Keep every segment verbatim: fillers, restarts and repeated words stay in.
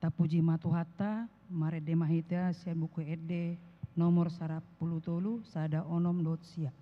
Tapuji ma Tuhanta, marende ma hita sian Buku Ende nomor sarampulu tolu, sada onom dohot sia.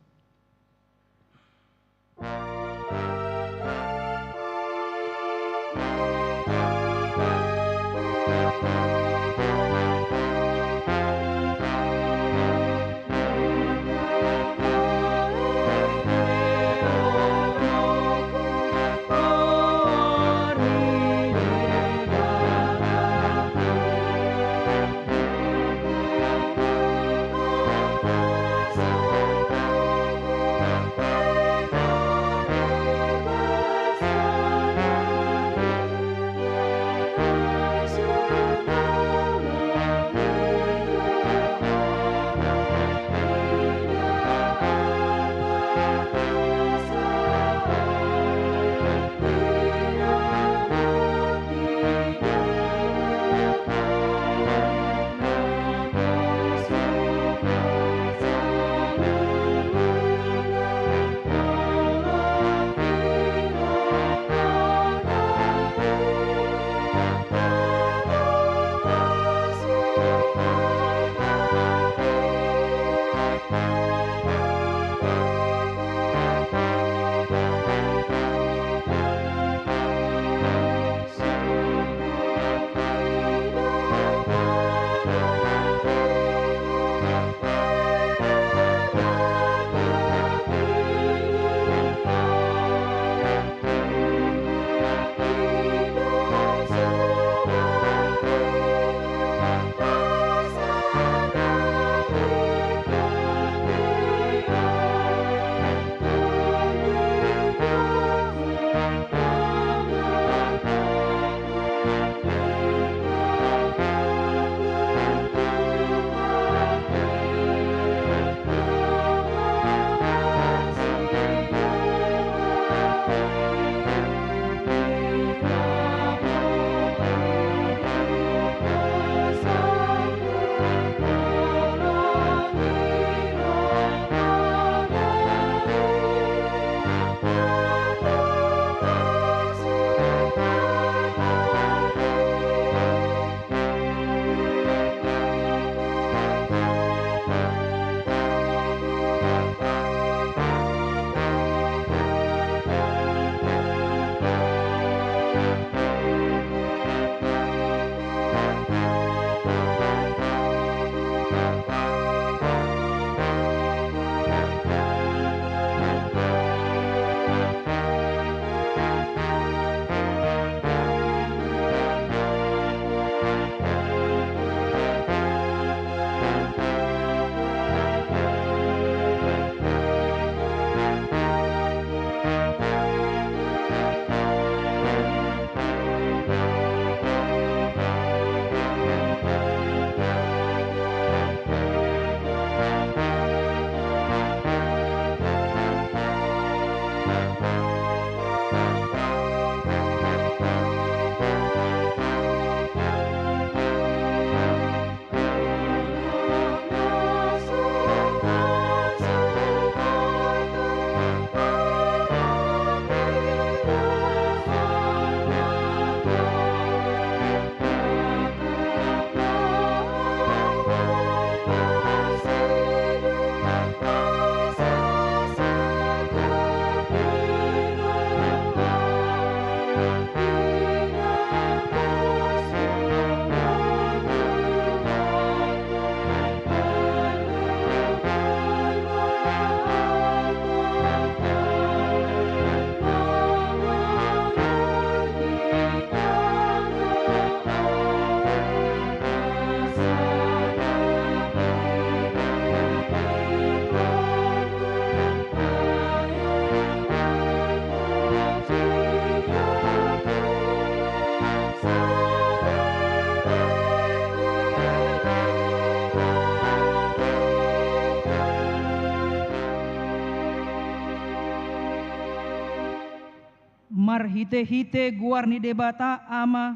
Marhitehite goar ni Debata Ama,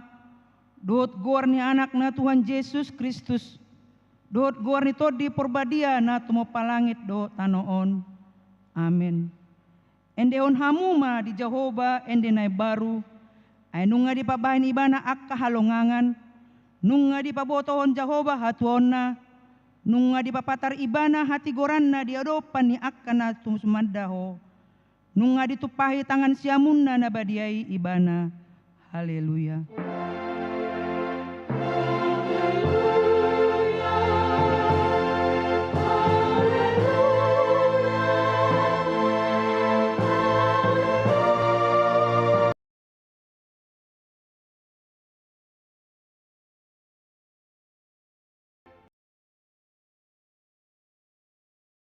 dohot goar ni Anakna Tuhan Jesus Kristus, dohot goar ni Tondi Porbadia na tumompa langit dohot tano on. Amen. Endehon hamu ma di Jahowa ende na imbaru, ai nunga dipabahen Ibana angka halongangan, Nunga dipabotohon Jahowa hatuaonna, nunga dipapatar Ibana hatigoranna di adopan ni angka na sumanda Ho. Nunga ditumpahi tangan siamunna na badia i Ibana. Haleluya.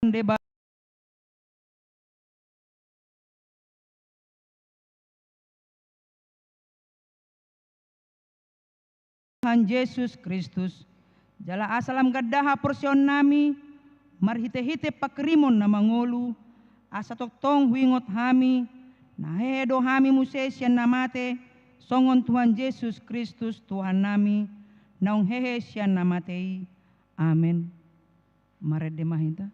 Deba-, Tuhan Jesus Kristus, jala asa lam ganda haporseaonnami marhitehite pangkirimon na mangolu, asa tongtong huingot hami, na hehe do hami muse sian na mate, songon Tuhan Jesus Kristus Tuhannami, naung hehe sian na mate i. Amen. Marende ma hita.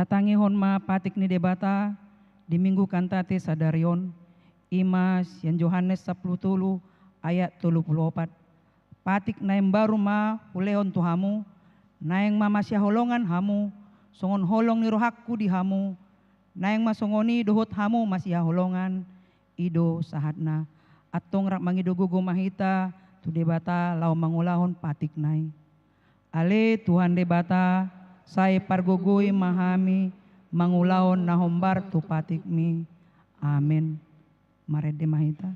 Tatangihon ma patik ni Debata di Minggu Kantate sadari on, i ma sian Johannes sampulu tolu ayat tolu pulu opat. Patik na imbaru ma hulehon tu hamu, naeng ma masihaholongan hamu, songon holong ni rohangku di hamu, naeng ma songon i dohot hamu masihaholongan, i do sahatna. Antong rap mangido gogo ma hita tu Debata laho mangulahon patikna i. Ale Tuhan Debata, sai pargogoi ma hami mangulahon na hombar tu patikmi. Amen. Marende ma hita.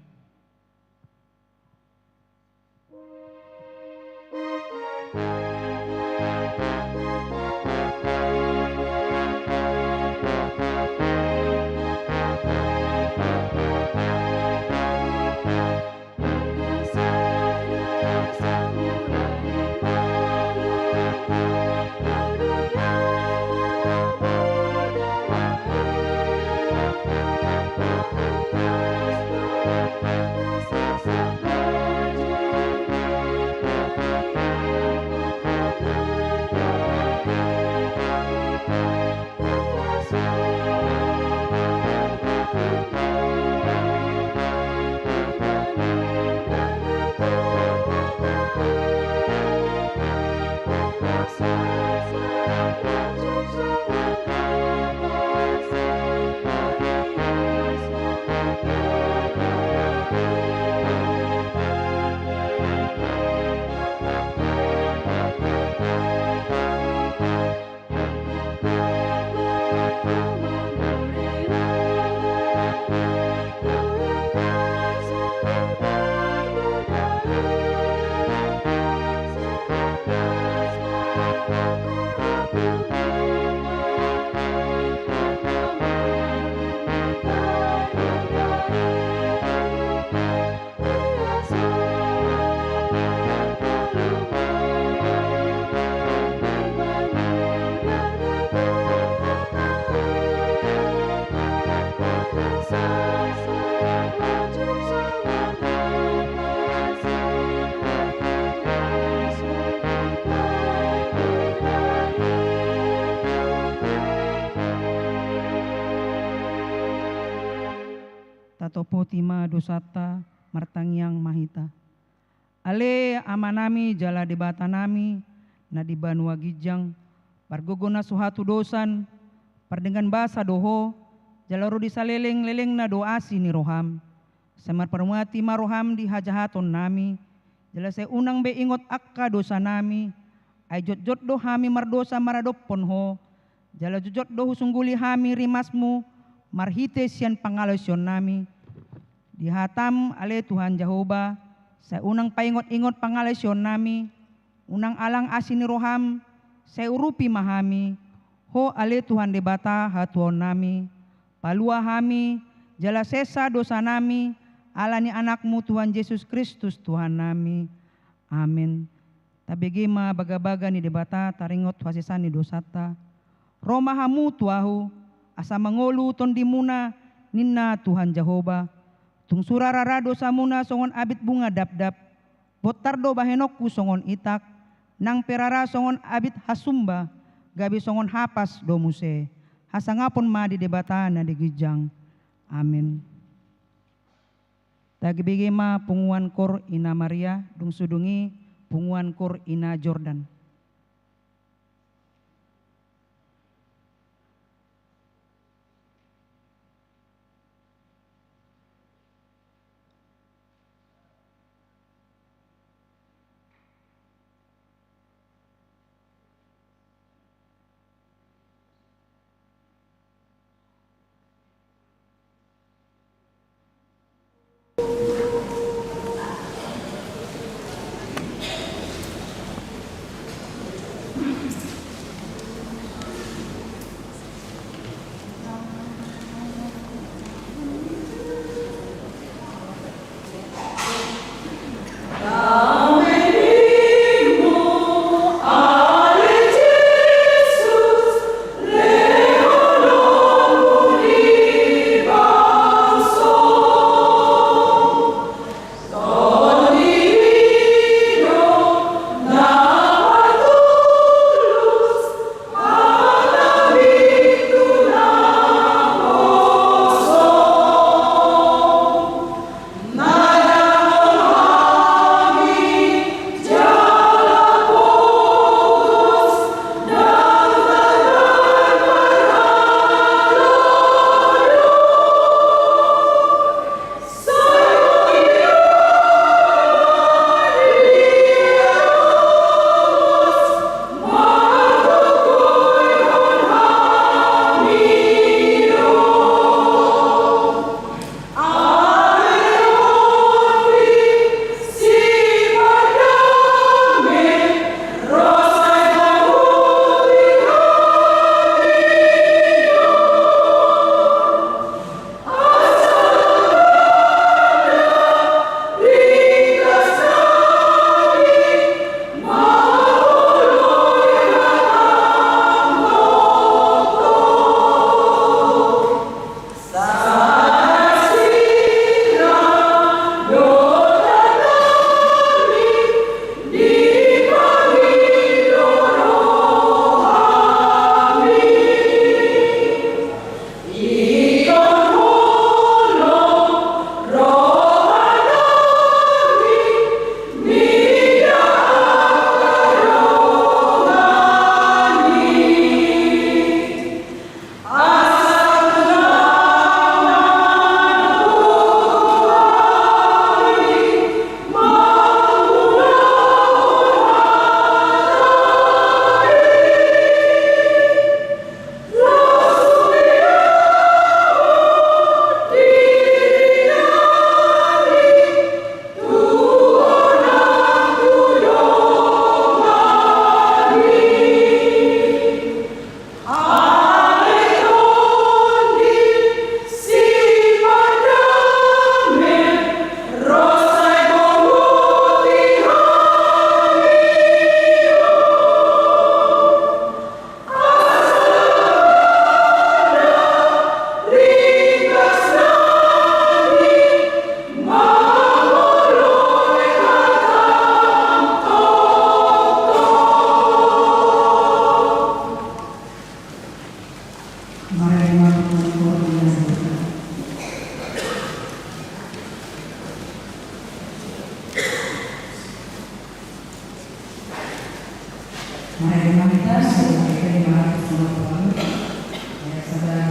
Tima dosanta, martangiang ma hita. Ale Amanami jala Debatanami na di banua ginjang, pargogo na so hatudosan, pardenggan basa do Ho, jala ro di saleleng-lelengna do asi ni roham. Sai marparumaoti ma roham di hajahatonnami, jala sai unang be ingot angka dosanami, ai jotjot do hami mardosa maradophon Ho, jala jotjot do husungguli hami rimasmu marhite sian pangalaosionnami. Di hatam ale Tuhan Jahowa, sai unang paingot-ingot pangalaosionnami, unang alang asi ni roham, sai urupi ma hami, Ho ale Tuhan Debata hatuaonnami, palua hami, jala sesa dosanami, ala ni Anakmu Tuhan Jesus Kristus Tuhannami. Amen. Tabege ma bagabaga ni Debata taringot hasesaan ni dosanta. Ro ma hamu tu Ahu, asa mangolu tondimuna, ninna Tuhan Jahowa. Tung sura rara dosamuna songon abit bunga dapdap, bontar do bahenonku songon itak, nang pe rara songon abit hasumba, gabe songon hapas do muse. Hasangapon ma di Debata na di ginjang. Amen. Tabege ma punguan koor Inna Maria, dung sudung i punguan koor Inna Jordan. Mari kita sama-sama berdoa. Ya, sabar.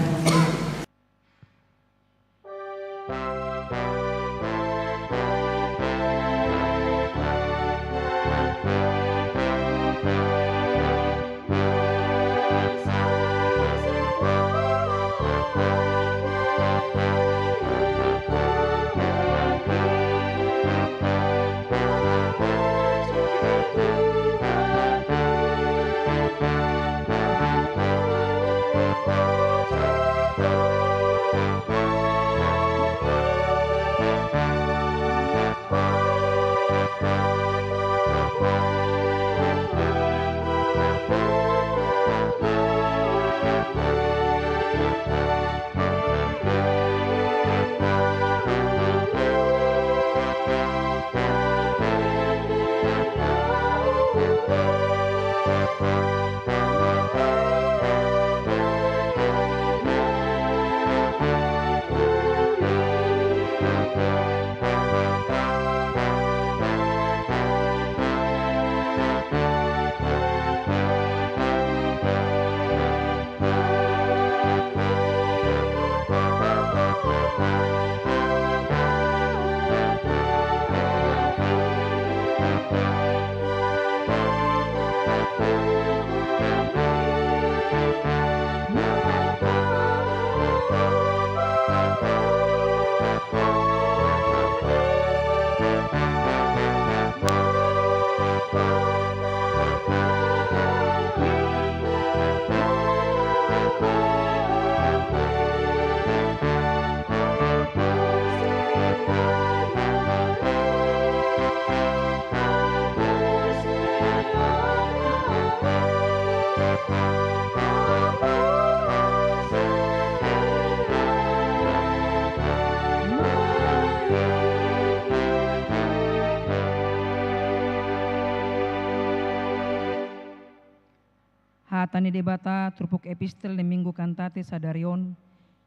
Hata ni Debata turpuk epistel ni Minggu Kantate sadari on,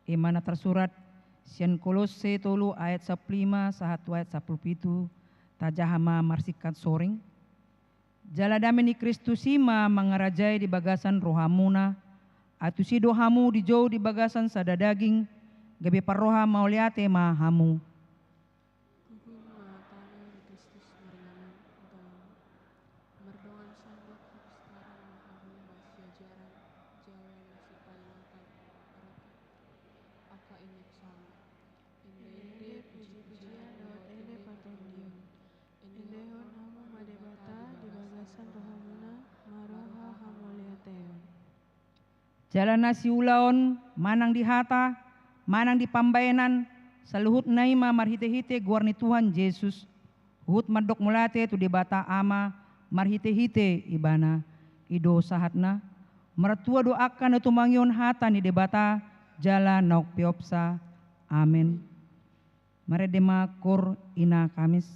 i ma na tarsurat sian Kolosse tolu ayat sampulu lima sahat tu ayat sampulu pitu. Tajaha ma marsingkat soring. Jala dame ni Kristus i ma mangarajai di bagasan rohamuna, ai tusi do hamu dijou di bagasan sada daging, gabe parroha mauliate ma hamu. Tutu ma tano ni Kristus maringanan tu hamu. Mardongan sandok hapistaran ma hamu masiajaran jala masipaingotan. Angka i ma psalmen. Ende-ende puji-pujian dohot ende partondion. Endehon hamu ma Debata di bagasan rohamuna, marroha hamauliateon. Jala na siulaon manang di hata, manang di pambahenan, saluhutna i ma marhite-hite goar ni Tuhan Jesus, huhut mandok mauliate tu Debata Ama marhite-hite Ibana. I do sahatna. Martua do angka na tumangihon hata ni Debata jala naung peopsa. Amen. Marende ma koor ina Kamis.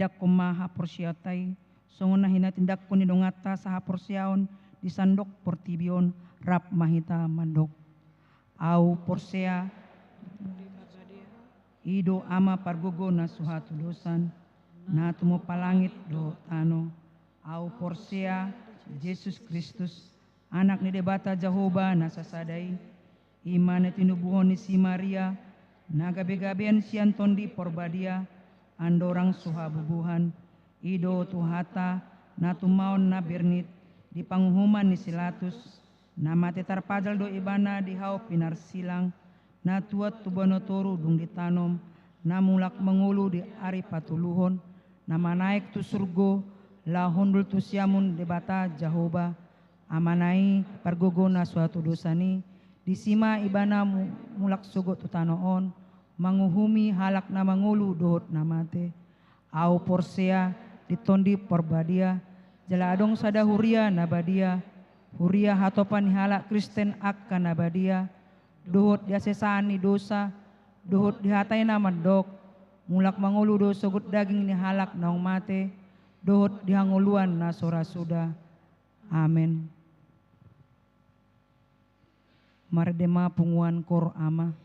Tindakkon ma haporseaonta i, songon na hinatindakkon ni donganta sahaporseaon di sandok portibi on, rap ma hita mandok. Au porsea, i do Ama pargogo na so hatudosan, na tumompa langit dohot tano. Au porsea, Jesus Kristus, Anak ni Debata Jahowa na sasada i, i ma na tinubuhon ni si Maria, na gabegabean sian Tondi Porbadia, andorang so habubuhan, i do Tuhanta, na tumaon na bernit, di panguhuman ni si Latus, na mate tarpajal do ibana di hau pinarsilang, na tuat tu banua toru dung ditanom, na mulak mangolu di ari patoluhon, na manaek tu surgo, laho hundul tu siamun Debata Jahowa, Amana i pargogo na so hatudosan i, disi ma ibana mu-, mulak sogot tu tano on, manguhumi halak na mangolu dohot na mate. Au porsea di Tondi Porbadia, jala adong sada huria na badia, huria hatopan ni halak Kristen angka na badia, dohot di hasesaan ni dosa, dohot di hata i na mandok, mulak mangolu do sogot daging ni halak naung mate, dohot di hangoluan na so ra suda. Amen. Marende ma punguan koor, Ama.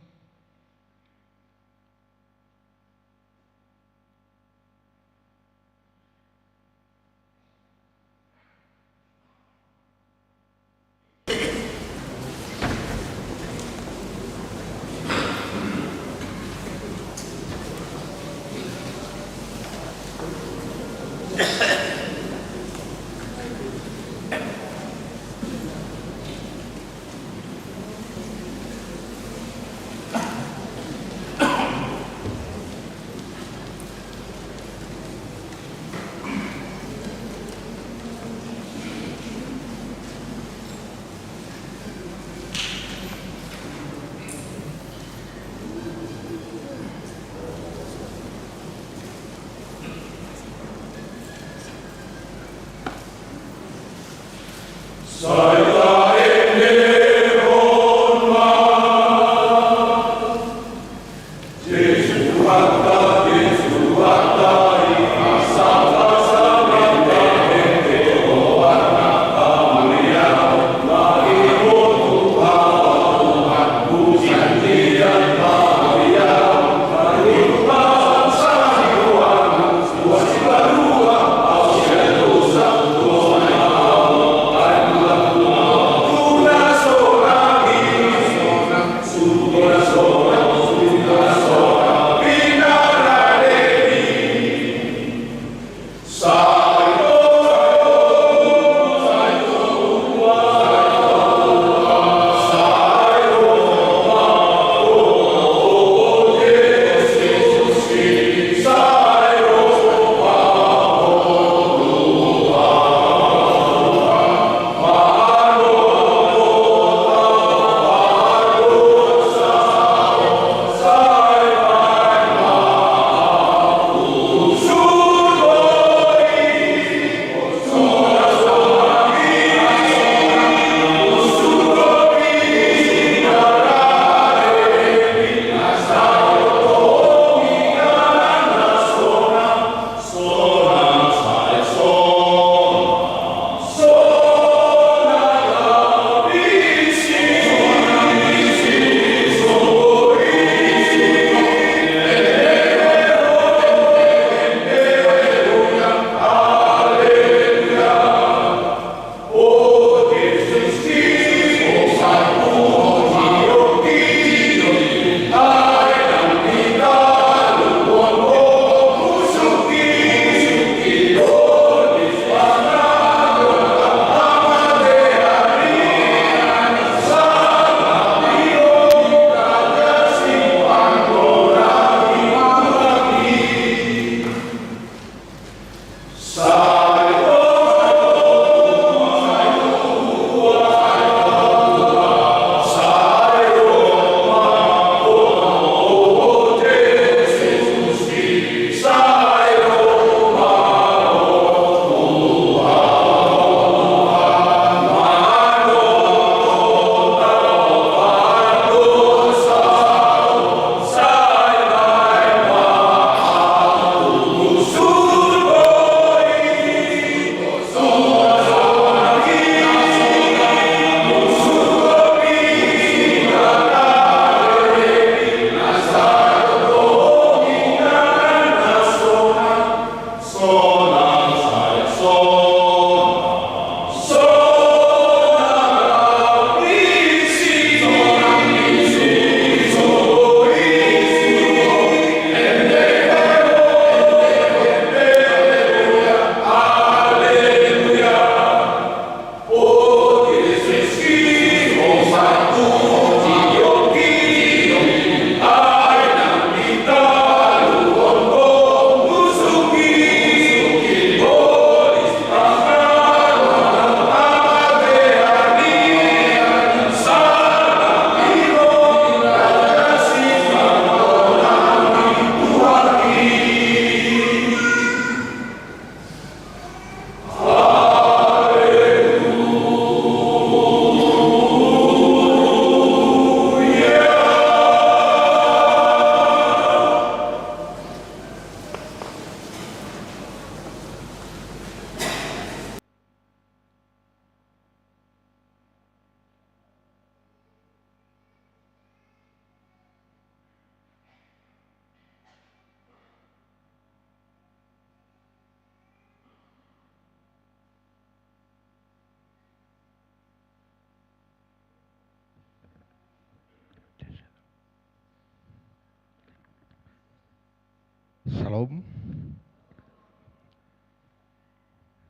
Shalom.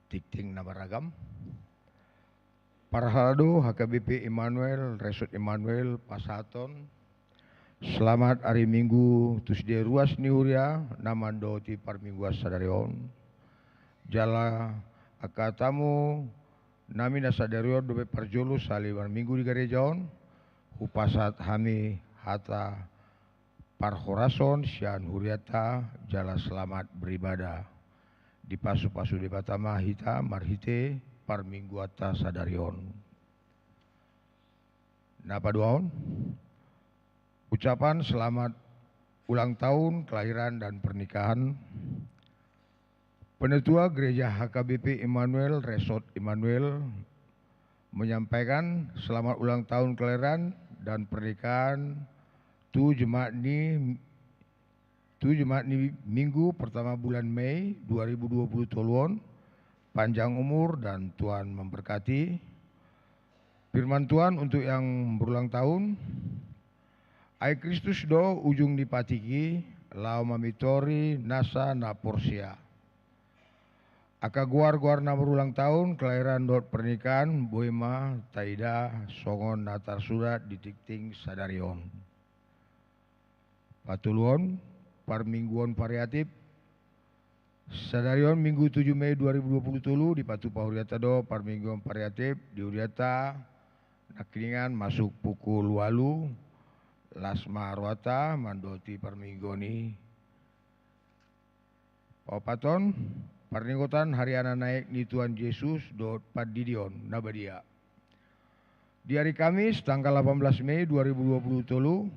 Tingting na maragam. Parhalado H K B P Immanuel, Resort Immanuel, pasahathon selamat ari Minggu tu sude ruas ni huria na mandohoti parmingguan sadari on. Jala angka tamu nami na sadari on dope parjolo sahali marminggu di gareja on, hupasahat hami hata parhorason sian hurianta jala selamat beribadah. Dipasupasu Debata ma hita marhite parmingguanta sadari on. Na paduahon, ucapan selamat ulang tahun kelahiran dan pernikahan. Penatua Gereja H K B P Immanuel Resort Immanuel menyampaikan selamat ulang tahun kelahiran dan pernikahan tu jemaat ni, tu jemaat ni Minggu pertama bulan Mei dua ribu dua puluh tolu on. Panjang umur dan Tuhan memberkati. Firman Tuhan untuk yang berulang tahun. Ai Kristus do ujung ni patiki, laho mamintori nasa na porsea. Angka goar-goar na berulang tahun, kelahiran dohot pernikahan, boi ma taida songon na tarsurat di tingting sadari on. Patoluhon, parmingguon variatif. Sadari on Minggu tujuh Mei dua ribu dua puluh tolu, dipatupa hurianta do parmingguon variatif di hurianta nangkiningan masuk pukul ualu. Las ma rohanta mandohoti parmingguon i. Paopathon, parningotan hari anak naek ni Tuhan Jesus dohot pandidion na badia. Di ari Kamis tanggal delapan belas Mei dua ribu dua puluh tolu,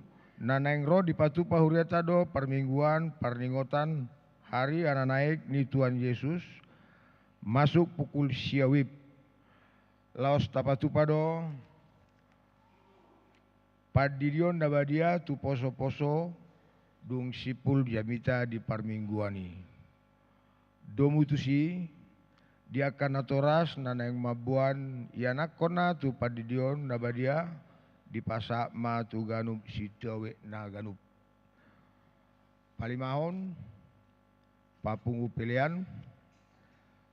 na naeng ro dipatupa hurianta do parmingguan parningotan hari anak naek ni Tuhan Jesus, masuk pukul sia wib. Laos tapatupa do pandidion na badia tu poso-poso dung simpul jamita di parmingguan i. Domu tusi, di angka natoras na naeng mamboan ianakhonna tu pandidion na badia, dipasahat ma tu ganup sitobus na ganup. Palimahon, papungu pelean.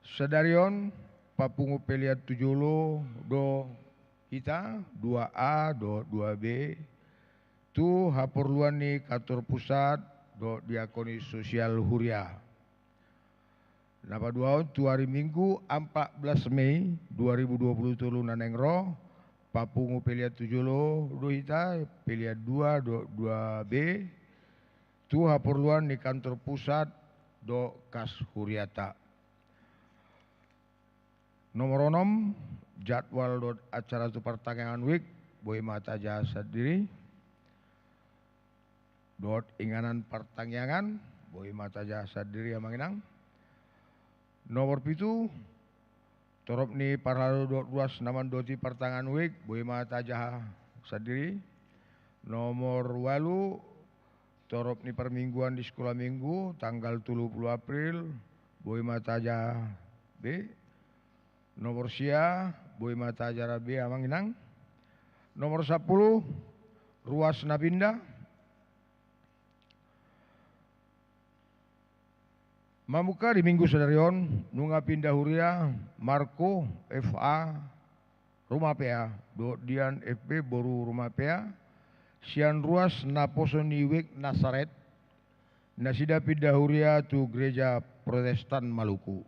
Sadari on, papungu pelean tu jolo do hita, dua A dohot dua B, tu haporluan ni kantor pusat dohot diakonis sosial huria. Na paduahon, tu ari Minggu empat belas Mei dua ribu dua puluh tolu na naeng ro, papungu pelean tu jolo do hita, pelean dua dohot dua B, tu haporluan ni kantor pusat dohot kas hurianta. Nomor onom, jadwal dohot acara tu partangiangan wijk, boi ma tajaha sandiri. Dohot inganan partangiangan, boi ma tajaha sandiri amang inang. Nomor pitu, torop ni parhalado dohot ruas na mandohoti partangiangan wijk, boi ma tajaha sandiri. Nomor ualu, torop ni parmingguan di Sekolah Minggu tanggal tolu pulu April, boi ma tajaha be. Nomor sia, boi ma tajaha be amang inang. Nomor sampulu, ruas na pinda. Mamungka di Minggu sadari on, nunga pinda huria Marco F A Rumapea dohot Dian F B boru Rumapea, sian ruas naposo ni wijk Nasaret, nasida pinda huria tu Gereja Protestan Maluku.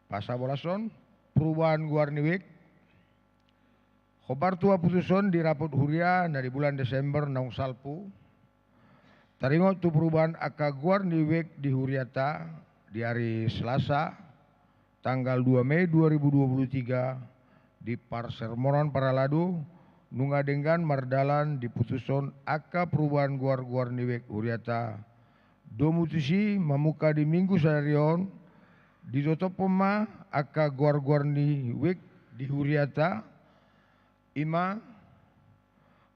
Pasabolashon, perubahan goar ni wijk. Hombar tu haputuson di rapot huria na di bulan Desember naung salpu, taringot tu perubahan angka goar ni wijk di hurianta, di ari Selasa tanggal dua Mei dua ribu dua puluh tiga, di parsermonan parhalado, nunga denggan mardalan diputushon angka perubahan goar-goar ni wijk hurianta. Domu tusi, mamungka di Minggu sadari on, ditotophon ma angka goar-goar ni wijk di hurianta, i ma: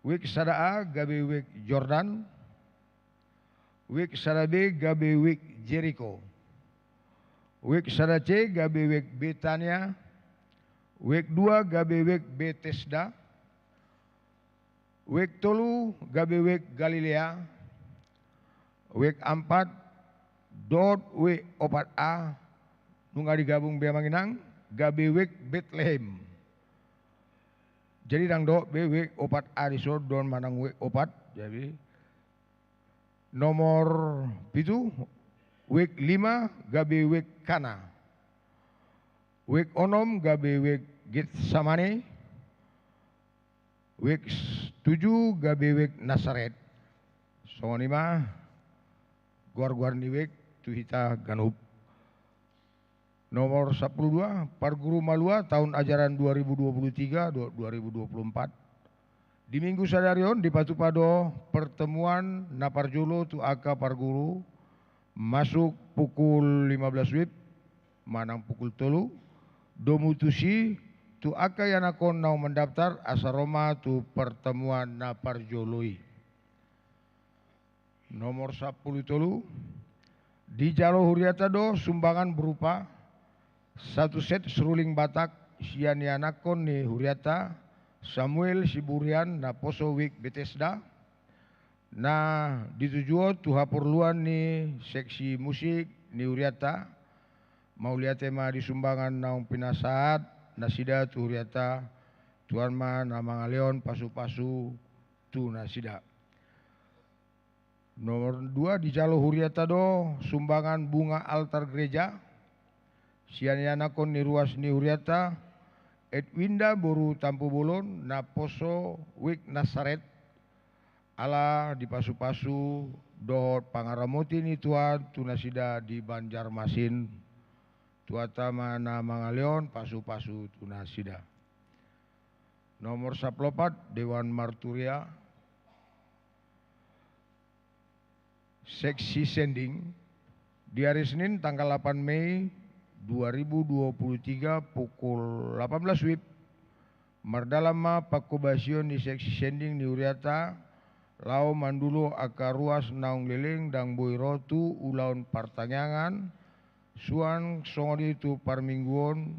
wijk sada A gabe wijk Jordan, wijk sada B gabe wijk Jeriko, wijk sada C gabe wijk Betania, wijk dua gabe wijk Betesda, wijk tolu gabe wijk Galilea, Wijk ampat dohot wijk opat A, nunga digabung be amang inang, gabe wijk Betlehem. Jadi ndang dohot be wijk opat A dison dohot manang wijk opat, jadi nomor pitu, wijk lima gabe wijk Kana. Wijk onom gabe wijk Getsemane. Wijk s-, tujuh gabe wijk Nasaret. Songon i ma goar-goar ni wijk tu hita ganup. Nomor sampulu dua, parguru malua tahun ajaran dua ribu dua puluh tiga dohot dua ribu dua puluh empat. Di minggu sadari on dipatupa do pertemuan na parjolo tu angka parguru masuk pukul lima belas wib manang pukul tolu, domu tusi tu angka ianakhon naung mandaftar asa ro ma tu pertemuan na parjolo i. Nomor sampulu tolu, dijalo huriata do sumbangan berupa satu set seruling Batak sian ianakhon ni huriata Samuel Siburian naposo wijk Betesda, na ditujuhon tu haporluan ni seksi musik ni huriata. Mauliate ma di sumbangan naung pinasahat nasida tu huriata, Tuhan ma na mangalehon pasu-pasu tu nasida. Nomor dua, dijalo huriata do sumbangan bunga altar gereja sian ianakhon ni ruas ni huriata Edwinda boru Tampubolon naposo wijk Nasaret, ala dipasu-pasu dohot pangaramoti ni Tuhan tu nasida di Banjarmasin. Tuhanta ma na mangalehon pasu-pasu tu nasida. Nomor sampulu opat, Dewan Marturia. Seksi sending, di ari Senin tanggal lapan Mei dua ribu dua puluh tiga pukul lapan belas wib, mardalan ma pangkobasion ni seksi sending ni huriata laho mandulo angka ruas naung leleng ndang boi ro tu ulaon partangiangan, suang songon i tu parmingguon,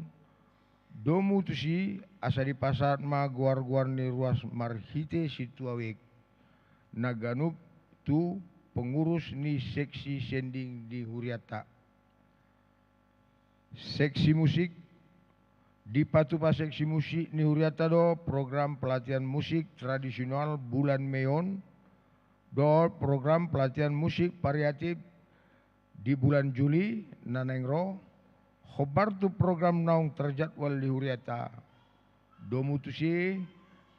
domu tusi asa dipasahat ma goar-goar ni ruas marhite sintua wijk na ganup tu pengurus ni seksi sending ni huriata. Seksi musik, dipatupa seksi musik ni huriata do program pelatihan musik tradisional bulan Mei on dohot program pelatihan musik variatif di bulan Juli na naeng ro, hombar tu program naung terjadwal di huriata. Domu tusi,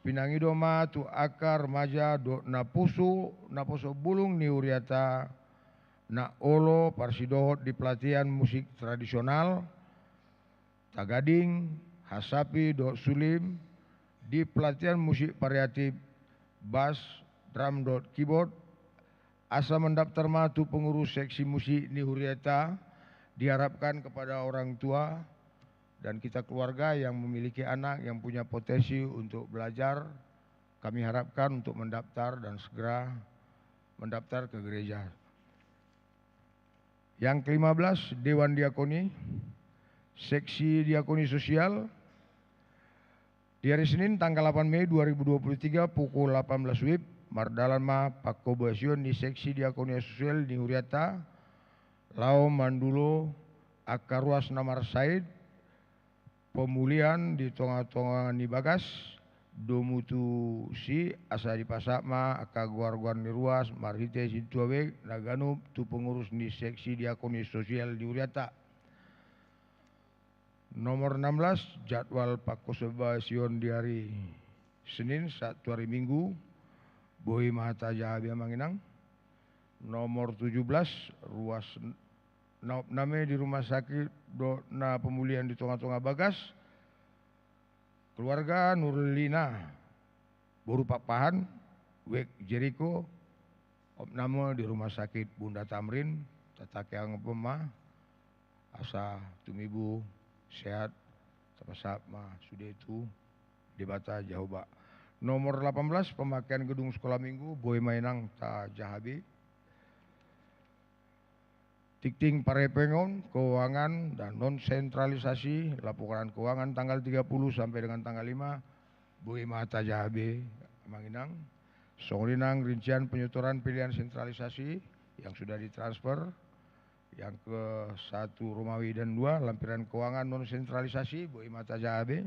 pinangido ma tu angka remaja dohot naposo, naposo bulung ni huriata na olo parsidohot di pelatihan musik tradisional, tagading, hasapi dohot sulim, di pelatihan musik variatif, bas, drum dohot keyboard, asa mandaftar ma tu pengurus seksi musik ni huriata. Diharapkan kepada orang tua dan kita keluarga yang memiliki anak yang punya potensi untuk belajar, kami harapkan untuk mendaftar dan segera mendaftar ke gereja. Yang kelima belas, Dewan Diakoni, seksi diakoni sosial. Di hari Senin tanggal lapan Mei dua ribu dua puluh tiga pukul lapan belas wib, mardalan ma pangkobasion ni seksi diakoni sosial ni huriata laho mandulo angka ruas na marsahit pemulihan di tonga-tonga ni bagas, domu tusi asa dipasahat ma angka goar-goar ni ruas marhite sintua wijk na ganup tu pengurus ni seksi diakoni sosial ni huriata. Nomor enam belas, jadwal pangkobasion di hari Senin sahat tu hari Minggu, boi ma tajaha be amang inang. Nomor tujuh belas, ruas na opname di rumah sakit dohot na pemulihan di tonga-tonga bagas, keluarga Nurlina boru Pakpahan, wijk Jeriko, opname di rumah sakit Bunda Tamrin, tatangihon ma asa tumibu sehat, tapasahat ma sude tu Debata Jahowa. Nomor lapan belas, pemakaian gedung sekolah minggu, boi ma inang tajaha be. Tingting parhepengon keuangan dan non sentralisasi laporan keuangan tanggal tiga puluh sampai dengan tanggal lima, boi ma tajaha be amang inang. Songon i nang rincian penyetoran pilihan sentralisasi yang sudah ditransfer, yang ke satu Romawi dan dua, lampiran keuangan non sentralisasi, boi ma tajaha be.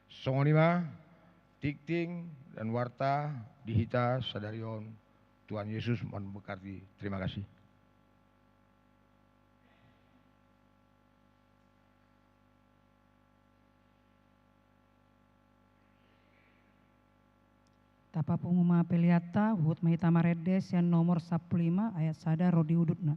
Songon i ma tingting dan warta di hita sadari on. Tuhan Yesus memberkati. Terima kasih. Tapapungu ma peleanta, huhut ma hita marende sian nomor sampulu lima ayat sada ro di udutna.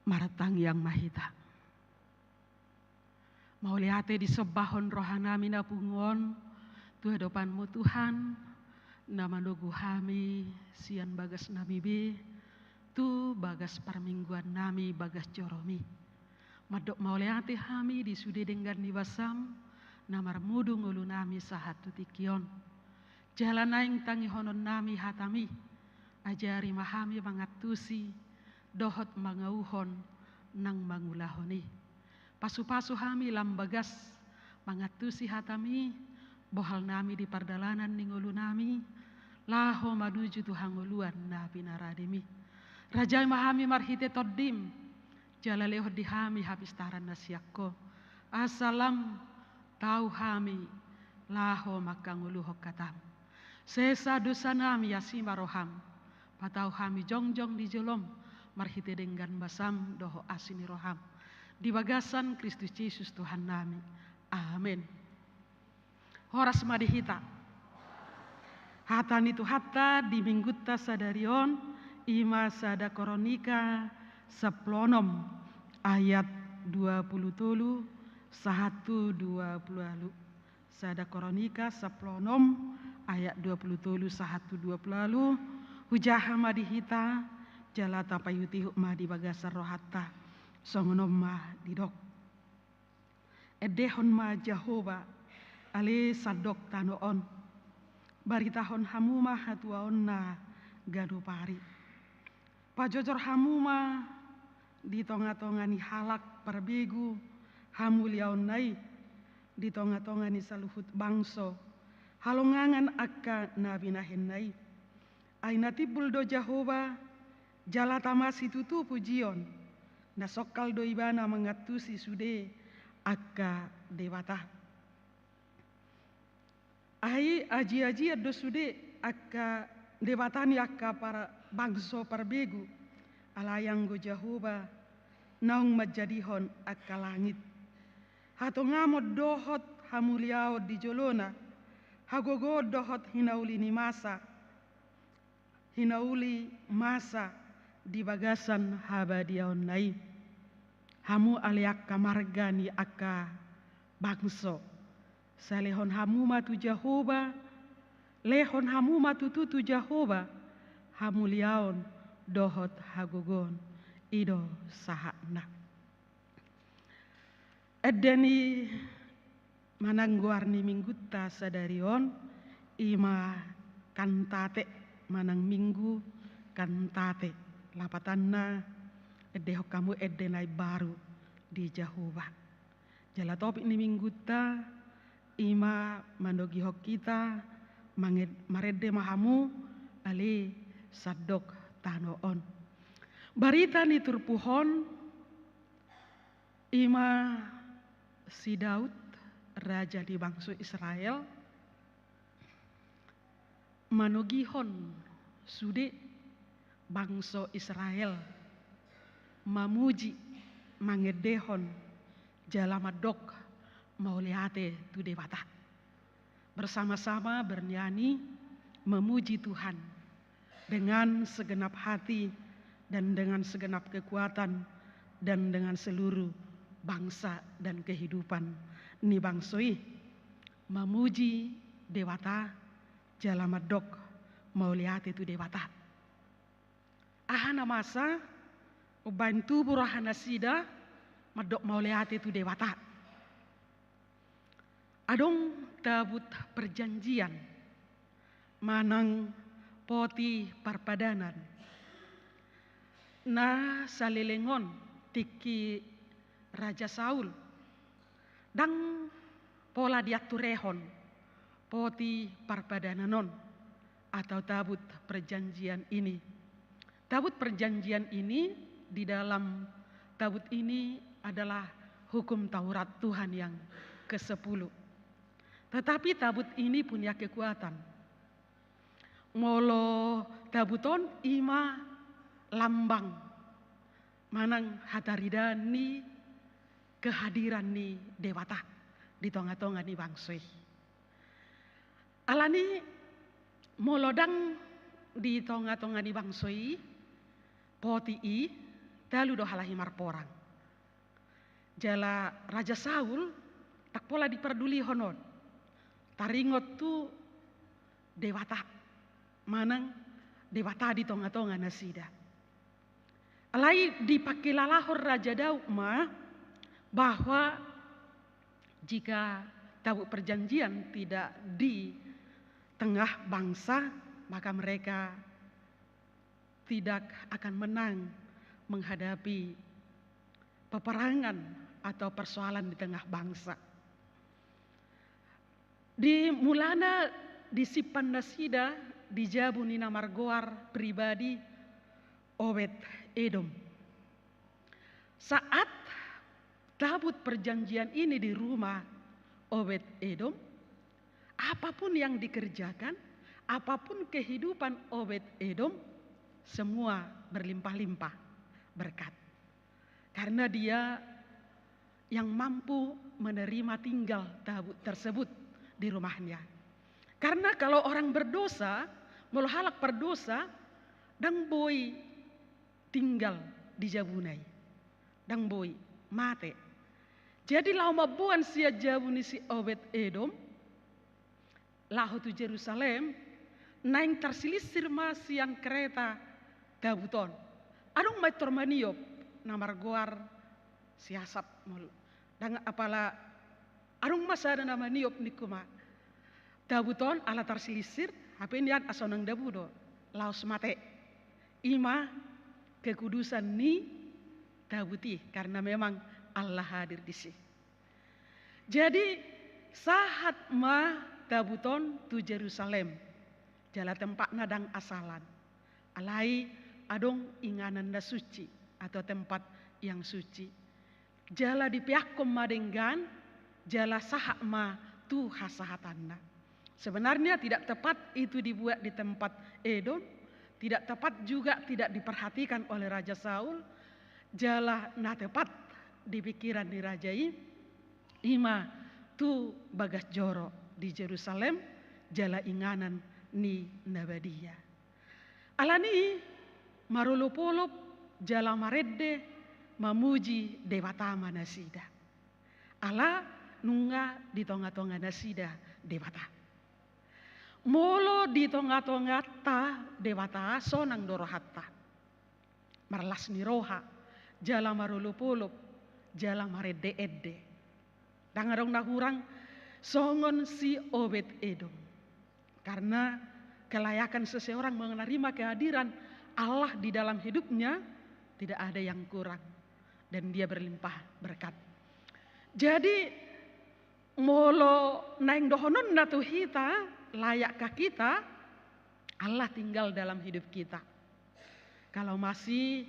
Martangiang ma hita. Mauliate disombahon rohanami na pungu on tu adopanMu, Tuhan, na manogu hami sian bagasnami be tu bagas parmingguannami bagas joroMi. Mandok mauliate hami di sude denggan ni basam, na marmudu ngolunami sahat tu tingki on. Jala naeng tangihononnami hatami, ajari ma hami mangantusi, dohot mangauhon nang mangulahon i. Pasupasu hami lam bagas, mangantusi hatami, bohalnami di pardalanan ni ngolunami, laho manuju tu hangoluan na pinarademi. Rajai ma hami marhite Tondim, jala lehon di hami hapistaran na sian Ho. Asa lam tau hami laho mangkangoluhon hatam. Sesa dosanami asi ma roham. Patau hami jongjong di jolom, marhite denggan basam dohot asi ni roham. Di bagasan Kristus Jesus Tuhannami. Amen. Horas ma di hita. Hata ni Tuhanta di minggunta sadari on, i ma sada Koronika sampulu onom ayat dua pulu tolu sahat tu dua pulu ualu. Sada Koronika sampulu onom ayat dua pulu tolu sahat tu dua pulu ualu. Hujaha ma di hita, jala tapaihutihut ma di bagasan rohanta. Songon on ma didok. Endehon ma Jahowa, ale sandok tano on. Baritahon hamu ma hatuaonna ganup ari. Pajojor hamu ma di tongatonga ni halak parbegu hamuliaonna i, di tongatonga ni saluhut bangso, halongangan angka na binahenna i. Ai na timbul do Jahowa, jala tama situtu pujion, na songkal do ibana mangantusi sude angka debata. Ai ajiajian do sude angka debata ni angka par-, bangso parbegu, alai anggo Jahowa naung manjadihon angka langit. Hatongamon dohot hamuliaon di jolona, hagogoon dohot hinauli ni masa, hinauli masa di bagasan habadiaonna i. Hamu ale angka marga ni angka bangso, sai lehon hamu ma tu Jahowa, lehon hamu ma tutu tu Jahowa hamuliaon dohot hagogoon. I do sahatna. Ende ni manang goar ni minggunta sadari on, i ma Kantate manang Minggu Kantate. Lapatanna, endehon hamu ende na imbaru di Jahowa. Jala topik ni minggunta, i ma manogihon hita, mange-, marende ma hamu, ale sandok tano on. Barita ni turpuk on, i ma si Daud, raja di bangso Israel, manogihon sude bangso Israel, mamuji, mangendehon, jala mandok mauliate tu Debata. Bersama-sama bernyanyi memuji Tuhan dengan segenap hati dan dengan segenap kekuatan dan dengan seluruh bangsa dan kehidupan ni bangso i. Mamuji Debata, jala mandok mauliate tu Debata. Aha na masa umbaen tubu roha nasida mandok mauliate tu Debata? Adong tabut perjanjian manang poti parpadanan na saleleng on tingki Raja Saul. Ndang pola diaturehon poti parpadanan on atau tabut perjanjian ini. Tabut perjanjian ini, di dalam tabut ini adalah hukum Taurat Tuhan yang kesepuluh. Tetapi tabut ini punya kekuatan. Molo tabut on i ma lambang manang hataridaan ni kehadiran ni Debata di tongatonga ni bangso i. Alani molo ndang di tongatonga ni bangso i poti i, talu do halak i marporang. Jala Raja Saul ndang pola dipardulihon on, taringot tu Debata manang Debata di tongatonga nasida. Alai dipangkilalahon Raja Daud ma Bahwa jika tabut perjanjian tidak di tengah bangsa, maka mereka tidak akan menang menghadapi peperangan atau persoalan di tengah bangsa. Di mulana disimpan nasida di jabu ni na margoar pribadi Obed Edom. Saat tabut perjanjian ini di rumah Obed Edom, apapun yang dikerjakan, apapun kehidupan Obed Edom, semua berlimpah-limpah berkat. Karena dia yang mampu menerima tinggal tabut tersebut di rumahnya. Karena kalau orang berdosa, molo halak berdosa, ndang boi tinggal di jabuna i, ndang boi, mate. Jadi laho mamboan sian jabu ni si Obed Edom, laho tu Jerusalem, naeng tarsilinsir ma sian kereta tabut on. Adong ma pintor maniop, na margoar si Asap molo. Ndang apala, adong ma sada na maniop ningku ma. Tabut on ala tarsilinsir, hape nian asa unang dabu do. Laos mate. I ma kekudusan ni tabut i, karena memang Allah hadir disi. Jadi, sahat ma tabut on tu Jerusalem, jala tempatna ndang asalan. Alai adong inganan na suci atau tempat yang suci. Jala dipeakkon ma denggan, jala sahat ma tu hasahatanna. Sebenarnya tidak tepat itu dibuat di tempat Edom, tidak tepat juga tidak diperhatikan oleh Raja Saul, jala na tepat di pikiran ni raja i, i ma tu bagas joro di Jerusalem, jala inganan ni na badia. Alani i marolopolop jala marende mamuji Debata ma nasida. Ala nunga di tongatonga nasida Debata. Molo di tongatonganta Debata, sonang do rohanta. Marlas ni roha, jala marolopolop, jala marendeende. Ndang adong na hurang songon si Obed Edom. Karena kelayakan seseorang menerima kehadiran Allah di dalam hidupnya, tidak ada yang kurang. Dan dia berlimpah berkat. Jadi, molo naeng dohononna tu hita, layakkah hita Allah tinggal dalam hidup kita? Kalau masih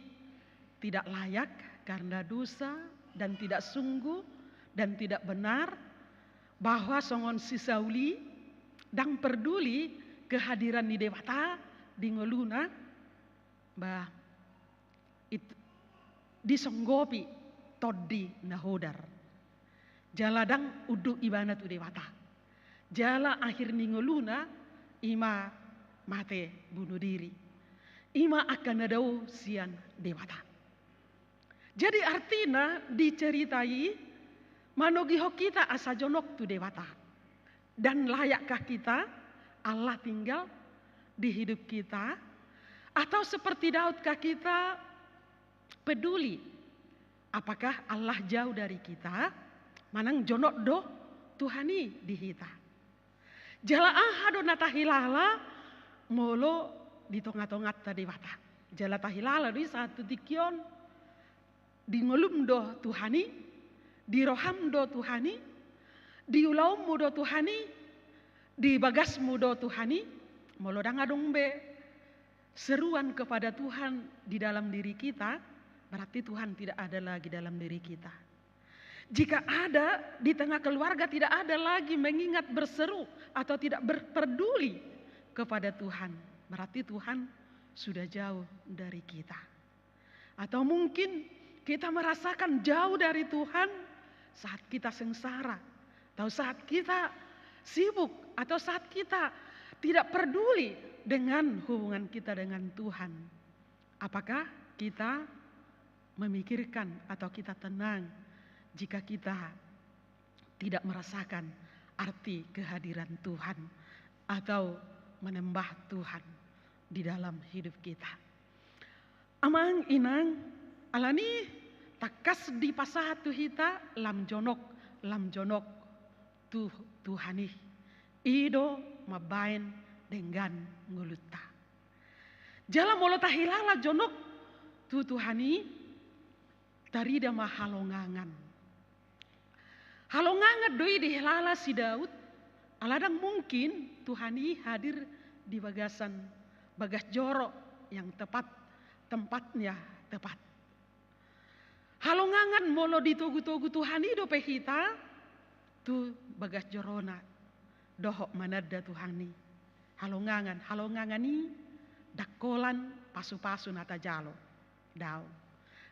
tidak layak karena dosa dan tidak sungguh dan tidak benar, bahwa songon si Saul i ndang perduli kehadiran ni Debata di ngoluna, bah, it-, disonggopi tondi na hodar. Jala ndang unduk ibana tu Debata. Jala akhir ni ngoluna i ma mate bunuh diri. I ma angka na dao sian Debata. Jadi artina di cerita i manogihon hita asa jonok tu Debata. Dan layakkah kita Allah tinggal di hidup kita? Atau seperti Daud kah kita peduli apakah Allah jauh dari kita, manang jonok do Tuhan i di hita? Jala aha do na tahilala molo di tongatonganta Debata? Jala tahilala do i sahat tu tingki on. Di ngolum do Tuhan i, di roham do Tuhan i, di ulaonmu do Tuhan i, di bagasmu do Tuhan i. Molo ndang adong be seruan kepada Tuhan di dalam diri kita, berarti Tuhan tidak ada lagi dalam diri kita. Jika ada, di tengah keluarga tidak ada lagi mengingat, berseru, atau tidak berperduli kepada Tuhan, berarti Tuhan sudah jauh dari kita. Atau mungkin kita merasakan jauh dari Tuhan saat kita sengsara, atau saat kita sibuk, atau saat kita tidak peduli dengan hubungan kita dengan Tuhan. Apakah kita memikirkan atau kita tenang jika kita tidak merasakan arti kehadiran Tuhan atau menembah Tuhan di dalam hidup kita? Amang, inang, alani Tangkas dipasahat tu hita lam jonok, lam jonok tu Tuhan i. I do mambaen denggan ngolunta. Jala molo tahilala jonok tu Tuhan i, tarida ma halongangan. Halongangan do i dihilala si Daud, ala ndang mungkin Tuhan i hadir di bagasan bagas joro yang tepat, tempatnya tepat. Halongangan molo ditogu-togu Tuhan i dope hita tu bagas jorona dohot mananda Tuhan i. Halongangan, halongangan i ndang holan pasu-pasu na tajalo. Daong.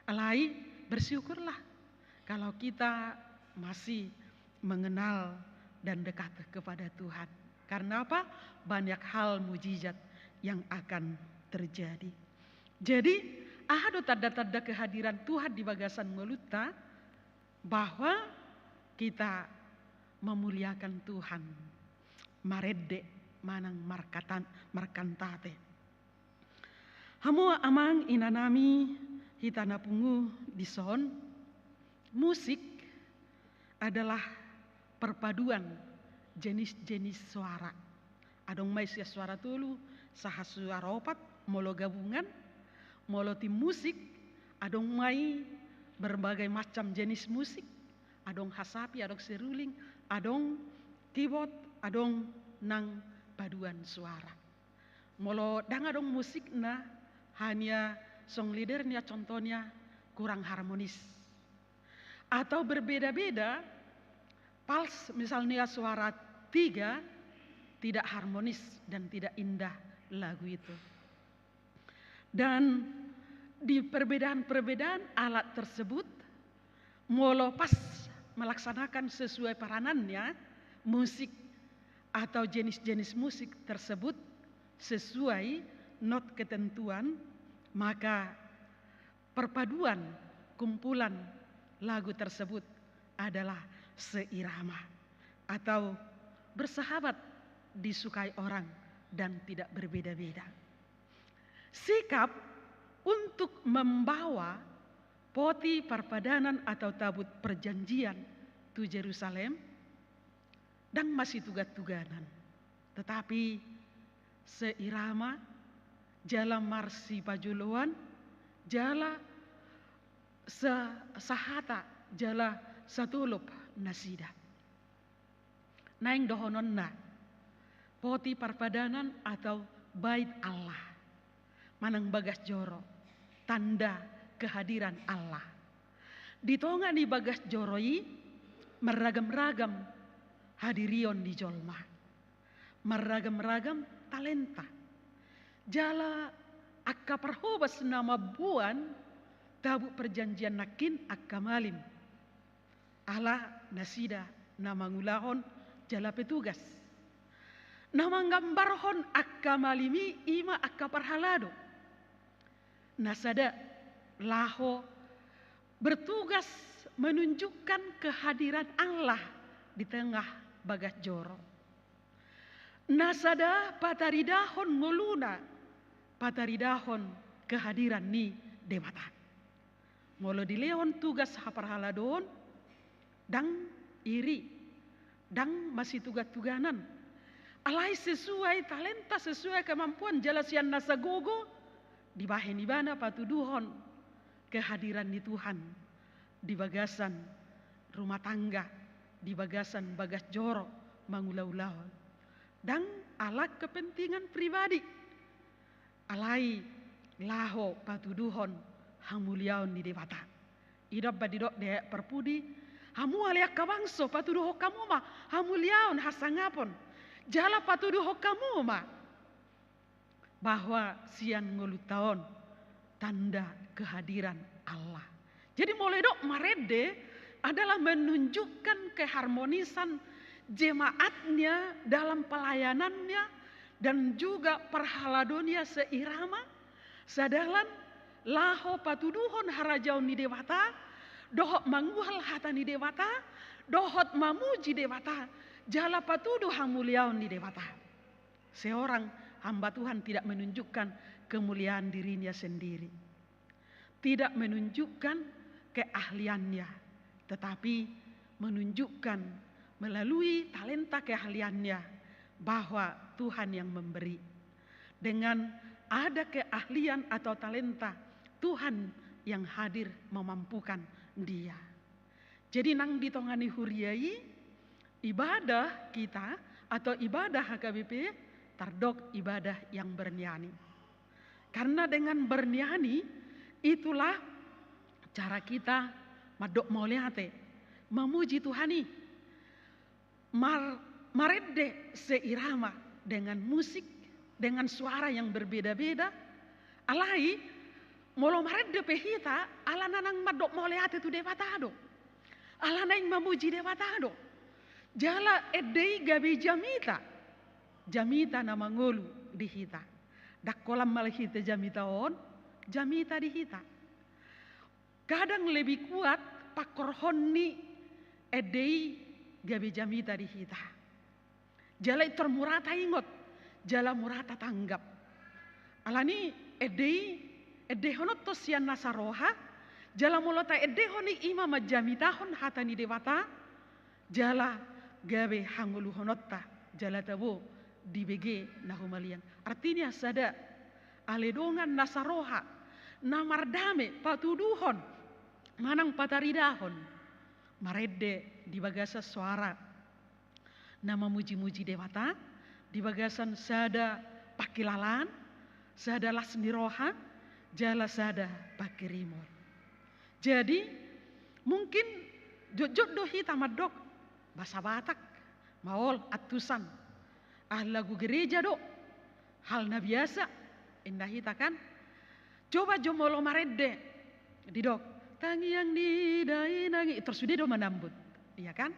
Alai bersyukurlah kalau kita masih mengenal dan dekat kepada Tuhan. Karena apa? Banyak hal mujizat yang akan terjadi. Jadi, aha do tanda-tanda kehadiran Tuhan di bagasan ngolunta? Bahwa kita memuliakan Tuhan, marende manang markatan-, markantate. Hamu amang inanami hita na pungu dison, musik adalah perpaduan jenis-jenis suara. Adong ma i sian suara tolu sahat suara opat, molo gabungan, molo tim musik, adong ma i berbagai macam jenis musik, adong hasapi, adong seruling, adong keyboard, adong nang paduan suara. Molo ndang adong musikna, hanya song leadernya, contohnya kurang harmonis. Atau berbeda-beda, pals misalnya suara tiga, tidak harmonis dan tidak indah lagu itu. Dan di perbedaan-perbedaan alat tersebut, molo pas melaksanakan sesuai peranannya, musik atau jenis-jenis musik tersebut sesuai not ketentuan, maka perpaduan kumpulan lagu tersebut adalah seirama atau bersahabat, disukai orang dan tidak berbeda-beda. Sikap untuk membawa poti parpadanan atau tabut perjanjian tu Jerusalem, ndang masitugan-tuganan, tetapi seirama, jala marsipajoloan, jala sa-, sahata, jala satolop nasida. Naeng dohononna, poti parpadanan atau bait Allah manang bagas joro, tanda kehadiran Allah. Di tonga ni bagas joro i marragam-ragam hadirion ni jolma, marragam-ragam talenta. Jala angka parhobas na mamboan tabut perjanjian nangkin angka malim. Ala nasida na mangulahon jala petugas. Na manggambarhon angka malim i ima angka parhalado. Na sada laho bertugas menunjukkan kehadiran Allah di tengah bagas joro. Na sada pataridahon ngoluna, pataridahon kehadiran ni Debata. Molo dilehon tugas haparhaladoon, ndang iri, ndang masitugan-tuganan. Alai sesuai talenta, sesuai kemampuan, jala sian nasa gogo, dibahen ibana patuduhon kehadiran ni Tuhan di bagasan rumah tangga, di bagasan bagas joro mangula-ulahon. Ndang ala kepentingan pribadi. Alai laho patuduhon hamuliaon ni Debata. I do umbahen didok di ayat parpudi, hamu ale angka bangso, patuduhon hamu ma hamuliaon, hasangapon. Jala patuduhon hamu ma bahwa sian ngolunta on tanda kehadiran Allah. Jadi molo didok marende adalah menunjukkan keharmonisan jemaatnya dalam pelayanannya dan juga parhaladonia seirama, sadalan laho patuduhon harajaon ni Debata, dohot manguhal hata ni Debata, dohot mamuji Debata, jala patudu hamuliaon ni Debata. Seorang hamba Tuhan tidak menunjukkan kemuliaan dirinya sendiri. Tidak menunjukkan keahliannya, tetapi menunjukkan melalui talenta keahliannya bahwa Tuhan yang memberi. Dengan ada keahlian atau talenta, Tuhan yang hadir memampukan dia. Jadi nang di tonga ni huria i, ibadah kita atau ibadah H K B P tardok ibadah yang berniani. Karena dengan berniani, itulah cara kita mandok mauliate, memuji Tuhan i. Mar-, marende seirama dengan musik, dengan suara yang berbeda-beda. Alai, molo marende pe hita, ala naeng mandok mauliate tu Debata do. Ala naeng memuji Debata do. Jala ende i gabe jamita. Jamita na mangolu di hita. Ndang holan mauliate jamita on, jamita di hita. Kadang lebih kuat pangkorhon ni ende i gabe jamita di hita. Jala intor mura taingot, jala mura tatanggap. Alani ende i, endehononta sian nasa roha, jala molo taendehon i ima manjamitahon hata ni Debata, jala gabe hangoluhononta, jala tabo dibege na humaliang. Artinya sada ale dongan nasa roha, na mardame patuduhon, manang pataridahon, marende di bagasan soara na mamuji-muji Debata, di bagasan sada pangkilalaan, sada las ni roha, jala sada pangkirimon. Jadi, mungkin jotjot do hita mandok, bahasa Batak, maol, antusan. Ah, lagu gereja do, hal na biasa, inna hita kan. Coba jo molo marende, didok, tangiang ni dainang i, intor sude do manambut, iya kan?